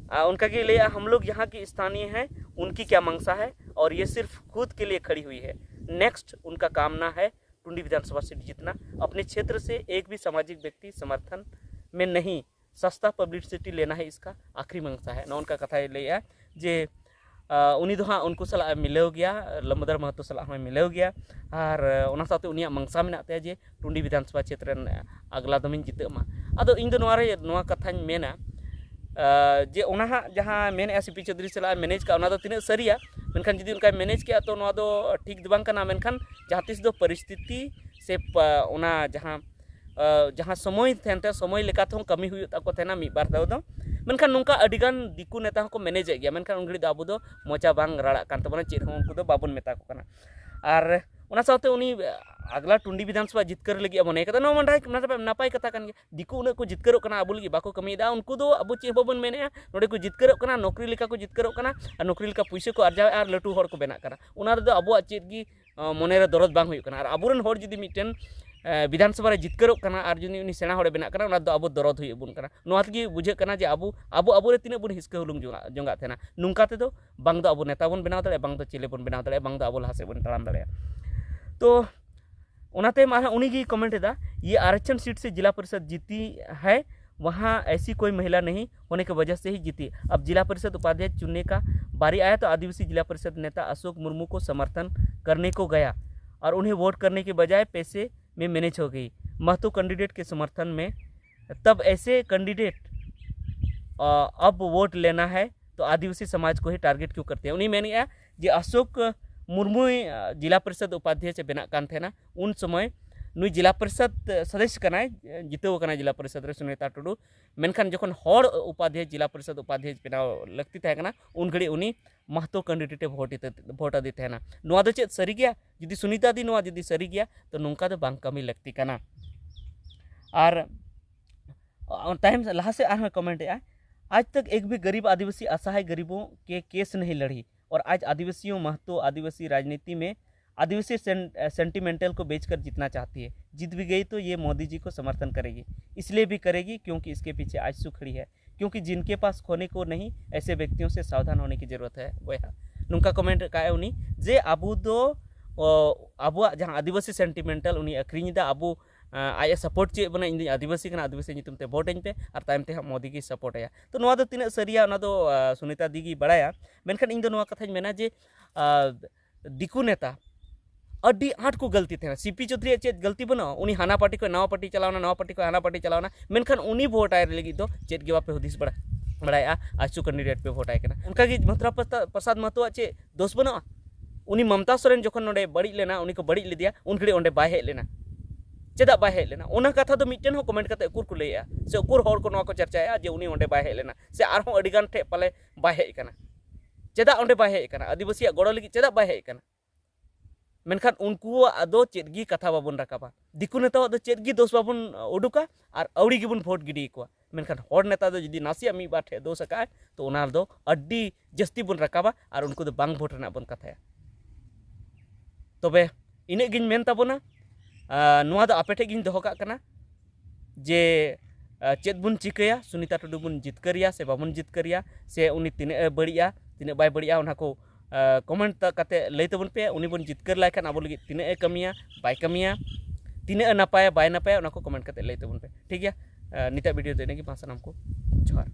ᱟᱨ ᱚᱱᱠᱟ ᱜᱮ ᱞᱟᱹᱭᱟ, ᱦᱟᱢ ᱞᱳᱜ ᱭᱟᱦᱟᱸ ᱠᱤ ᱥᱛᱷᱟᱱᱤᱭ ᱦᱮ, ᱩᱱᱠᱤ ᱠᱭᱟ ᱢᱟᱝᱥᱟ ᱦᱮ ᱚᱨ ᱭᱮ ᱥᱤᱨᱯᱷ ᱠᱷᱩᱫ ᱠᱮ ᱞᱤᱭᱮ ᱠᱷᱟᱲᱤ ᱦᱩᱭ ᱦᱮ, ᱱᱮᱠᱥᱴ ᱩᱱᱠᱟ ᱠᱟᱢᱱᱟ ᱦᱮ टुंडी विधानसभा सीट जीतना, अपने क्षेत्र से एक भी सामाजिक व्यक्ति समर्थन में नहीं, सस्ता पब्लिसिटी लेना है, इसका आखिरी मंशा है, ᱱᱚᱜᱼᱚ ᱱᱚᱝᱠᱟ ᱠᱟᱛᱷᱟᱭ ᱞᱟᱹᱭᱮᱜᱼᱟ᱾ ᱡᱮ ᱩᱱᱤ ᱫᱚ ᱦᱟᱸᱜ ᱩᱱᱠᱩ ᱥᱟᱞᱟᱜ ᱮ ᱢᱤᱞᱟᱹᱣ ᱜᱮᱭᱟ, ᱞᱟᱢᱵᱚᱫᱚᱨ ᱢᱟᱦᱟᱛᱚ ᱥᱟᱞᱟᱜ ᱦᱚᱸᱭ ᱢᱤᱞᱟᱹᱣ ᱜᱮᱭᱟ᱾ ᱟᱨ ᱚᱱᱟ ᱥᱟᱶᱛᱮ ᱩᱱᱤᱭᱟᱜ ᱢᱟᱝᱥᱟ ᱢᱮᱱᱟᱜ ᱛᱟᱭᱟ ᱡᱮ ᱴᱩᱸᱰᱤ ᱵᱤᱫᱷᱟᱱ ᱥᱚᱵᱷᱟ ᱪᱷᱮᱛᱨᱚ ᱨᱮᱱ ᱟᱜᱽᱞᱟ ᱫᱚᱢᱤᱧ ᱡᱤᱛᱟᱹᱜ ᱢᱟ᱾ ᱟᱫᱚ ᱤᱧ ᱫᱚ ᱱᱚᱣᱟ ᱨᱮ ᱱᱚᱣᱟ ᱠᱟᱛᱷᱟᱧ ᱢᱮᱱᱟ, ᱡᱮ ᱚᱱᱟ ᱦᱟᱸᱜ ᱡᱟᱦᱟᱸ ᱢᱮᱱᱮᱫᱼᱟ ᱥᱤ ᱯᱤ ᱪᱳᱣᱫᱷᱩᱨᱤ ᱥᱟᱞᱟᱜ ᱮ ᱢᱮᱱᱮᱡᱽ ᱠᱟᱜᱼᱟ, ᱚᱱᱟ ᱫᱚ ᱛᱤᱱᱟᱹᱜ ᱥᱟᱹᱨᱤᱭᱟ? ᱢᱮᱱᱠᱷᱟᱱ ᱡᱩᱫᱤ ᱚᱱᱠᱟᱭ ᱢᱮᱱᱮᱡᱽ ᱠᱮᱜᱼᱟ, ᱛᱚ ᱱᱚᱣᱟ ᱫᱚ ᱴᱷᱤᱠ ᱫᱚ ᱵᱟᱝ ᱠᱟᱱᱟ᱾ ᱢᱮᱱᱠᱷᱟᱱ ᱡᱟᱦᱟᱸ ᱛᱤᱥ ᱫᱚ ᱯᱚᱨᱤᱥᱛᱷᱤᱛᱤ ᱥᱮ ᱚᱱᱟ ᱡᱟᱦᱟᱸ ᱡᱟᱦᱟᱸ ᱥᱚᱢᱚᱭ ᱛᱟᱦᱮᱱ ᱛᱮ, ᱥᱚᱢᱚᱭ ᱞᱮᱠᱟ ᱛᱮᱦᱚᱸ ᱠᱟᱹᱢᱤ ᱦᱩᱭᱩᱜ ᱛᱟᱠᱚ ᱛᱟᱦᱮᱱᱟ ᱢᱤᱫ ᱵᱟᱨ ᱫᱷᱟᱣ ᱫᱚ᱾ ᱢᱮᱱᱠᱷᱟᱱ ᱱᱚᱝᱠᱟ ᱟᱹᱰᱤᱜᱟᱱ ᱫᱤᱠᱩ ᱱᱮᱛᱟ ᱦᱚᱸᱠᱚ ᱢᱮᱱᱮᱡᱮᱫ ᱜᱮᱭᱟ, ᱢᱮᱱᱠᱷᱟᱱ ᱩᱱ ᱜᱷᱟᱹᱲᱤᱡ ᱫᱚ ᱟᱵᱚ ᱫᱚ ᱢᱚᱪᱟ ᱵᱟᱝ ᱨᱟᱲᱟᱜ ᱠᱟᱱ ᱛᱟᱵᱚᱱᱟ, ᱪᱮᱫ ᱦᱚᱸ ᱩᱱᱠᱩ ᱫᱚ ᱵᱟᱵᱚᱱ ᱢᱮᱛᱟ ᱠᱚ ᱠᱟᱱᱟ᱾ ᱟᱨ ᱚᱱᱟ ᱥᱟᱶᱛᱮ ᱩᱱᱤ ᱟᱜᱽᱞᱟ ᱴᱩᱸᱰᱤ ᱵᱤᱫᱷᱟᱱ ᱥᱚᱵᱷᱟ ᱡᱤᱛᱠᱟᱹᱨ ᱞᱟᱹᱜᱤᱫ ᱮ ᱢᱚᱱᱮ ᱠᱟᱫᱟ, ᱱᱚᱣᱟ ᱢᱟ ᱱᱟᱯᱟᱭ ᱠᱟᱛᱷᱟ ᱠᱟᱱ ᱜᱮᱭᱟ᱾ ᱫᱤᱠᱩ ᱩᱱᱟᱹᱜ ᱠᱚ ᱡᱤᱛᱠᱟᱹᱨᱚᱜ ᱠᱟᱱᱟ ᱟᱵᱚ ᱞᱟᱹᱜᱤᱫ, ᱵᱟᱠᱚ ᱠᱟᱹᱢᱤᱭᱮᱫᱟ, ᱩᱱᱠᱩ ᱫᱚ ᱟᱵᱚ ᱪᱮᱫ ᱦᱚᱸ ᱵᱟᱵᱚᱱ ᱢᱮᱱᱮᱫᱼᱟ᱾ ᱱᱚᱰᱮ ᱠᱚ ᱡᱤᱛᱠᱟᱹᱨᱚᱜ ᱠᱟᱱᱟ, ᱱᱚᱠᱨᱤ ᱞᱮᱠᱟ ᱠᱚ ᱡᱤᱛᱠᱟᱹᱨᱚᱜ ᱠᱟᱱᱟ, ᱟᱨ ᱱᱚᱠᱨᱤ ᱞᱮᱠᱟ ᱯᱩᱭᱥᱟᱹ ᱠᱚ ᱟᱨᱡᱟᱣᱮᱫᱼᱟ, ᱟᱨ ᱞᱟᱹᱴᱩ ᱦᱚᱲ ᱠᱚ ᱵᱮᱱᱟᱜ ᱠᱟᱱᱟ᱾ ᱚᱱᱟ ᱨᱮᱫᱚ ᱟᱵᱚᱣᱟᱜ ᱪᱮᱫ ᱜᱮ ᱢᱚᱱᱮᱨᱮ ᱫᱚᱨᱚᱫ ᱵᱟᱝ ᱦᱩᱭᱩᱜ ᱠᱟᱱᱟ᱾ ᱟᱨ ᱟᱵᱚᱨᱮᱱ ᱦᱚᱲ ᱡᱩᱫᱤ ᱢᱤᱫᱴᱮᱱ ᱵᱤᱫᱷᱟᱱ ᱥᱚᱵᱷᱟ ᱨᱮ ᱡᱤᱛᱠᱟᱹᱨᱚᱜ ᱠᱟᱱᱟ ᱟᱨ ᱡᱩᱫᱤ ᱩᱱᱤ ᱥᱮᱬᱟ ᱦᱚᱲᱮ ᱵᱮᱱᱟᱜ ᱠᱟᱱᱟ, ᱚᱱᱟ ᱫᱚ ᱟᱵᱚ ᱫᱚᱨᱚᱫ ᱦᱩᱭᱩᱜ ᱵᱚᱱ ᱠᱟᱱᱟ᱾ ᱱᱚᱣᱟ ᱛᱮᱜᱮ ᱵᱩᱡᱷᱟᱹᱜ ᱠᱟᱱᱟ ᱡᱮ ᱟᱵᱚ ᱟᱵᱚ ᱟᱵᱚᱨᱮ ᱛᱤᱱᱟᱹᱜ ᱵᱚᱱ ᱦᱤᱥᱠᱟᱹ ᱦᱩᱞᱩᱝ ᱡᱚᱝᱟᱜ ᱡᱚᱝᱟᱜ ᱛᱟᱦᱮᱱᱟ᱾ ᱱᱚᱝᱠᱟ ᱛᱮᱫᱚ ᱵᱟᱝ ᱫᱚ ᱟᱵᱚ ᱱᱮᱛᱟ ᱵᱚᱱ ᱵᱮᱱᱟᱣ ᱫᱟᱲᱮᱭᱟᱜᱼᱟ, ᱵᱟᱝ ᱫᱚ ᱪᱮᱞᱮ ᱵᱚᱱ ᱵᱮᱱᱟᱣ ᱫᱟᱲᱮᱭᱟᱜᱼᱟ, ᱵᱟᱝ ᱫᱚ ᱟᱵᱚ ᱞᱟᱦᱟ ᱥᱮᱫ ᱵᱚᱱ ᱛᱟᱲᱟᱢ ᱫᱟᱲᱮᱭᱟᱜᱼᱟ᱾ ᱛᱚ ᱚᱱᱟᱛᱮ ᱟᱨᱦᱚᱸ ᱩᱱᱤ ᱜᱮ ᱠᱚᱢᱮᱱᱴ ᱮᱫᱟ, "ये आरक्षण सीट से जिला परिषद जीती है, वहाँ ऐसी कोई महिला नहीं होने की वजह से ही जीती। अब जिला परिषद उपाध्यक्ष चुनने का बारी आया तो आदिवासी जिला परिषद नेता अशोक मुर्मू को समर्थन करने को गया और उन्हें वोट करने के बजाय पैसे में मैनेज हो गई। महतो कैंडिडेट के समर्थन में, तब ऐसे कैंडिडेट अब वोट लेना है तो आदिवासी समाज को ही टारगेट क्यों करते हैं?" ᱩᱱᱤ ᱢᱮᱱᱮᱫᱼᱟ ᱡᱮ ᱚᱥᱳᱠ ᱢᱩᱨᱢᱩᱭ ᱡᱤᱞᱟ ᱯᱚᱨᱤᱥᱚᱫ ᱩᱯᱟᱫᱷᱭᱟᱭ ᱵᱮᱱᱟᱜ ᱠᱟᱱ ᱛᱟᱦᱮᱱᱟ, ᱩᱱ ᱥᱚᱢᱚᱭ ᱱᱩᱭ ᱡᱤᱞᱟ ᱯᱚᱨᱤᱥᱚᱫ ᱥᱚᱫᱚᱥᱭᱚ ᱠᱟᱱᱟᱭ, ᱡᱤᱛᱟᱹᱣ ᱟᱠᱟᱱᱟᱭ ᱡᱤᱞᱟ ᱯᱚᱨᱤᱥᱚᱫ ᱨᱮ ᱥᱩᱱᱤᱛᱟ ᱴᱩᱰᱩ᱾ ᱢᱮᱱᱠᱷᱟᱱ ᱡᱚᱠᱷᱚᱱ ᱦᱚᱲ ᱩᱯᱟᱫᱷᱭᱟᱭ, ᱡᱤᱞᱟ ᱯᱚᱨᱤᱥᱚᱫ ᱩᱯᱟᱫᱷᱭᱟᱭ ᱵᱮᱱᱟᱣ ᱞᱟᱹᱠᱛᱤ ᱛᱟᱦᱮᱸ ᱠᱟᱱᱟ, ᱩᱱ ᱜᱷᱟᱹᱲᱤᱡ ᱩᱱᱤ ᱢᱟᱦᱛᱚ ᱠᱮᱱᱰᱤᱰᱮᱴ ᱮ ᱵᱷᱳᱴ ᱮᱫ-, ᱵᱷᱳᱴ ᱟᱫᱮ ᱛᱟᱦᱮᱱᱟ᱾ ᱱᱚᱣᱟ ᱫᱚ ᱪᱮᱫ ᱥᱟᱹᱨᱤ ᱜᱮᱭᱟ? ᱡᱩᱫᱤ ᱥᱩᱱᱤᱛᱟ ᱫᱤ ᱱᱚᱣᱟ ᱡᱩᱫᱤ ᱥᱟᱹᱨᱤ ᱜᱮᱭᱟ, ᱛᱚ ᱱᱚᱝᱠᱟ ᱫᱚ ᱵᱟᱝ ᱠᱟᱹᱢᱤ ᱞᱟᱹᱠᱛᱤ ᱠᱟᱱᱟ᱾ ᱟᱨ ᱛᱟᱭᱚᱢ ᱞᱟᱦᱟ ᱥᱮᱫ ᱟᱨᱦᱚᱸ ᱠᱚᱢᱮᱱᱴ ᱮᱫᱼᱟ, "आज तक एक भी गरीब आदिवासी असहाय गरीबों के केस नहीं लड़ी और आज आदिवासियों, महतो आदिवासी राजनीति में आदिवासी सें-, सेंटिमेंटल को बेचकर जीतना चाहती है। जीत भी गई तो ये मोदी जी को समर्थन करेगी, इसलिए भी करेगी क्योंकि इसके पीछे आजसू खड़ी है, क्योंकि जिनके पास खोने को नहीं, ऐसे व्यक्तियों से सावधान होने की ज़रूरत है।" ᱵᱚᱭᱦᱟ, ᱱᱚᱝᱠᱟ ᱠᱚᱢᱮᱱᱴ ᱠᱟᱜᱼᱟᱭ ᱩᱱᱤ ᱡᱮ ᱟᱵᱚ ᱫᱚ ᱚ, ᱟᱵᱚᱣᱟᱜ ᱡᱟᱦᱟᱸ ᱟᱹᱫᱤᱵᱟᱹᱥᱤ ᱥᱮᱱᱴᱤᱢᱮᱱᱴᱟᱞ ᱩᱱᱤ ᱟᱹᱠᱷᱨᱤᱧ ᱮᱫᱟ᱾ ᱟᱵᱚ ᱟᱡ ᱮ ᱥᱟᱯᱳᱨᱴ ᱪᱮᱫ ᱵᱚᱱᱟ, ᱤᱧ ᱫᱚᱧ ᱟᱹᱫᱤᱵᱟᱹᱥᱤ ᱠᱟᱱᱟ, ᱟᱹᱫᱤᱵᱟᱹᱥᱤ ᱧᱩᱛᱩᱢ ᱛᱮ ᱵᱷᱳᱴ ᱟᱹᱧ ᱯᱮ ᱟᱨ ᱛᱟᱭᱚᱢ ᱛᱮ ᱦᱟᱸᱜ ᱢᱳᱫᱤ ᱜᱮ ᱥᱟᱯᱳᱨᱴ ᱟᱭᱟ᱾ ᱛᱚ ᱱᱚᱣᱟ ᱫᱚ ᱛᱤᱱᱟᱹᱜ ᱥᱟᱹᱨᱤᱭᱟ, ᱚᱱᱟ ᱫᱚ ᱥᱩᱱᱤᱛᱟ ᱫᱤ ᱜᱮ ᱵᱟᱲᱟᱭᱟ᱾ ᱢᱮᱱᱠᱷᱟᱱ ᱤᱧ ᱫᱚ ᱱᱚᱣᱟ ᱠᱟᱛᱷᱟᱧ ᱢᱮᱱᱟ ᱡᱮ ᱫᱤᱠᱩ ᱱᱮᱛᱟ ᱟᱹᱰᱤ ᱟᱸᱴ ᱠᱚ ᱜᱟᱹᱞᱛᱤ ᱛᱟᱦᱮᱱᱟ᱾ ᱥᱤ ᱯᱤ ᱪᱳᱫᱷᱩᱨᱤᱭᱟᱜ ᱪᱮᱫ ᱜᱟᱹᱞᱛᱤ ᱵᱟᱹᱱᱩᱜᱼᱟ? ᱩᱱᱤ ᱦᱟᱱᱟ ᱯᱟᱨᱴᱤ ᱠᱷᱚᱱ ᱱᱟᱣᱟ ᱯᱟᱨᱴᱤ ᱪᱟᱞᱟᱣᱱᱟ, ᱱᱟᱣᱟ ᱯᱟᱨᱴᱤ ᱠᱷᱚᱱ ᱦᱟᱱᱟ ᱯᱟᱨᱴᱤ ᱪᱟᱞᱟᱣᱱᱟ, ᱢᱮᱱᱠᱷᱟᱱ ᱩᱱᱤ ᱵᱷᱳᱴ ᱟᱭ ᱞᱟᱹᱜᱤᱫ ᱫᱚ ᱪᱮᱫ ᱜᱮ ᱵᱟᱯᱮ ᱦᱩᱫᱤᱥ ᱵᱟᱲᱟ ᱵᱟᱲᱟᱭᱮᱫᱼᱟ᱾ ᱟᱡᱥᱩ ᱠᱮᱱᱰᱤᱰᱮᱴ ᱯᱮ ᱵᱷᱳᱴ ᱟᱭ ᱠᱟᱱᱟ᱾ ᱚᱱᱠᱟᱜᱮ ᱢᱚᱛᱷᱩᱨᱟ ᱯᱨᱚᱥᱟᱫ ᱢᱟᱦᱟᱛᱚᱣᱟᱜ ᱪᱮᱫ ᱫᱳᱥ ᱵᱟᱹᱱᱩᱜᱼᱟ? ᱩᱱᱤ ᱢᱚᱢᱛᱟ ᱥᱚᱨᱮᱱ ᱡᱚᱠᱷᱚᱱ ᱱᱚᱰᱮ ᱵᱟᱹᱲᱤᱡ ᱞᱮᱱᱟ, ᱩᱱᱤ ᱠᱚ ᱵᱟᱹᱲᱤᱡ ᱞᱮᱫᱮᱭᱟ, ᱩᱱ ᱜᱷᱟᱹᱲᱤᱡ ᱚᱸᱰᱮ ᱵᱟᱭ ᱦᱮᱡ ᱞᱮᱱᱟ᱾ ᱪᱮᱫᱟᱜ ᱵᱟᱭ ᱦᱮᱡ ᱞᱮᱱᱟ? ᱚᱱᱟ ᱠᱟᱛᱷᱟ ᱫᱚ ᱢᱤᱫᱴᱮᱱ ᱦᱚᱸ ᱠᱚᱢᱮᱱᱴ ᱠᱟᱛᱮ ᱩᱠᱩᱨ ᱠᱚ ᱞᱟᱹᱭᱮᱫᱼᱟ ᱥᱮ ᱩᱠᱩᱨ ᱦᱚᱲ ᱠᱚ ᱱᱚᱣᱟ ᱠᱚ ᱪᱟᱨᱪᱟᱭᱮᱫᱼᱟ ᱡᱮ ᱩᱱᱤ ᱚᱸᱰᱮ ᱵᱟᱭ ᱦᱮᱡ ᱞᱮᱱᱟ ᱥᱮ ᱟᱨᱦᱚᱸ ᱟᱹᱰᱤ ᱜᱟᱱ ᱴᱷᱮᱡ ᱯᱟᱞᱮ ᱵᱟᱭ ᱦᱮᱡ ᱠᱟᱱᱟ? ᱪᱮᱫᱟᱜ ᱚᱸᱰᱮ ᱵᱟᱭ ᱦᱮᱡ ᱠᱟᱱᱟ? ᱟᱹᱫᱤᱵᱟᱹᱥᱤᱭᱟᱜ ᱜᱚᱲᱚ ᱞᱟᱹᱜᱤᱫ ᱪᱮᱫᱟᱜ ᱵᱟᱭ ᱦᱮᱡ ᱠᱟᱱᱟ? ᱢᱮᱱᱠᱷᱟᱱ ᱩᱱᱠᱩᱣᱟᱜ ᱫᱚ ᱪᱮᱫ ᱜᱮ ᱠᱟᱛᱷᱟ ᱵᱟᱵᱚᱱ ᱨᱟᱠᱟᱵᱟ, ᱫᱤᱠᱩ ᱱᱮᱛᱟᱣᱟᱜ ᱫᱚ ᱪᱮᱫ ᱜᱮ ᱫᱳᱥ ᱵᱟᱵᱚᱱ ᱩᱰᱩᱠᱟ ᱟᱨ ᱟᱹᱣᱲᱤ ᱜᱮᱵᱚᱱ ᱵᱷᱳᱴ ᱜᱤᱰᱤ ᱟᱠᱚᱣᱟ᱾ ᱢᱮᱱᱠᱷᱟᱱ ᱦᱚᱲ ᱱᱮᱛᱟ ᱫᱚ ᱡᱩᱫᱤ ᱱᱟᱥᱮᱭᱟᱜ ᱢᱤᱫ ᱵᱟᱨ ᱴᱷᱮᱡ ᱫᱳᱥ ᱟᱠᱟᱫᱼᱟᱭ, ᱛᱚ ᱚᱱᱟ ᱫᱚ ᱟᱹᱰᱤ ᱡᱟᱹᱥᱛᱤ ᱵᱚᱱ ᱨᱟᱠᱟᱵᱟ ᱟᱨ ᱩᱱᱠᱩ ᱫᱚ ᱵᱟᱝ ᱵᱷᱳᱴ ᱨᱮᱱᱟᱜ ᱵᱚᱱ ᱠᱟᱛᱷᱟᱭᱟ᱾ ᱛᱚᱵᱮ ᱤᱱᱟᱹᱜ ᱜᱤᱧ ᱢᱮᱱ ᱛᱟᱵᱚᱱᱟ᱾ ᱟᱨ ᱱᱚᱣᱟ ᱫᱚ ᱟᱯᱮ ᱴᱷᱮᱡ ᱜᱤᱧ ᱫᱚᱦᱚ ᱠᱟᱜ ᱠᱟᱱᱟ ᱡᱮ, ᱟᱨ ᱪᱮᱫ ᱵᱚᱱ ᱪᱤᱠᱟᱹᱭᱟ, ᱥᱩᱱᱤᱛᱟ ᱴᱩᱰᱩ ᱵᱚᱱ ᱡᱤᱛᱠᱟᱹᱨᱮᱭᱟ ᱥᱮ ᱵᱟᱵᱚᱱ ᱡᱤᱛᱠᱟᱹᱨᱮᱭᱟ, ᱥᱮ ᱩᱱᱤ ᱛᱤᱱᱟᱹᱜ ᱮ ᱵᱟᱹᱲᱤᱡᱼᱟ, ᱛᱤᱱᱟᱹᱜ ᱵᱟᱭ ᱵᱟᱹᱲᱤᱡᱼᱟ, ᱚᱱᱟ ᱠᱚ ᱠᱚᱢᱮᱱᱴ ᱠᱟᱛᱮ ᱞᱟᱹᱭ ᱛᱟᱵᱚᱱ ᱯᱮ᱾ ᱩᱱᱤ ᱵᱚᱱ ᱡᱤᱛᱠᱟᱹᱨ ᱞᱟᱭ ᱠᱷᱟᱱ ᱟᱵᱚ ᱞᱟᱹᱜᱤᱫ ᱛᱤᱱᱟᱹᱜ ᱮ ᱠᱟᱹᱢᱤᱭᱟ, ᱵᱟᱭ ᱠᱟᱹᱢᱤᱭᱟ, ᱛᱤᱱᱟᱹᱜ ᱮ ᱱᱟᱯᱟᱭᱟ, ᱵᱟᱭ ᱱᱟᱯᱟᱭᱟ, ᱚᱱᱟ ᱠᱚ ᱠᱚᱢᱮᱱᱴ ᱠᱟᱛᱮ ᱞᱟᱹᱭ ᱛᱟᱵᱚᱱ ᱯᱮ᱾ ᱴᱷᱤᱠ ᱜᱮᱭᱟ, ᱟᱨ ᱱᱤᱛᱟᱜ ᱵᱷᱤᱰᱤᱭᱳ ᱫᱚ ᱤᱱᱟᱹᱜᱮ᱾ ᱢᱟ ᱥᱟᱱᱟᱢ ᱠᱚ ᱡᱚᱦᱟᱨ᱾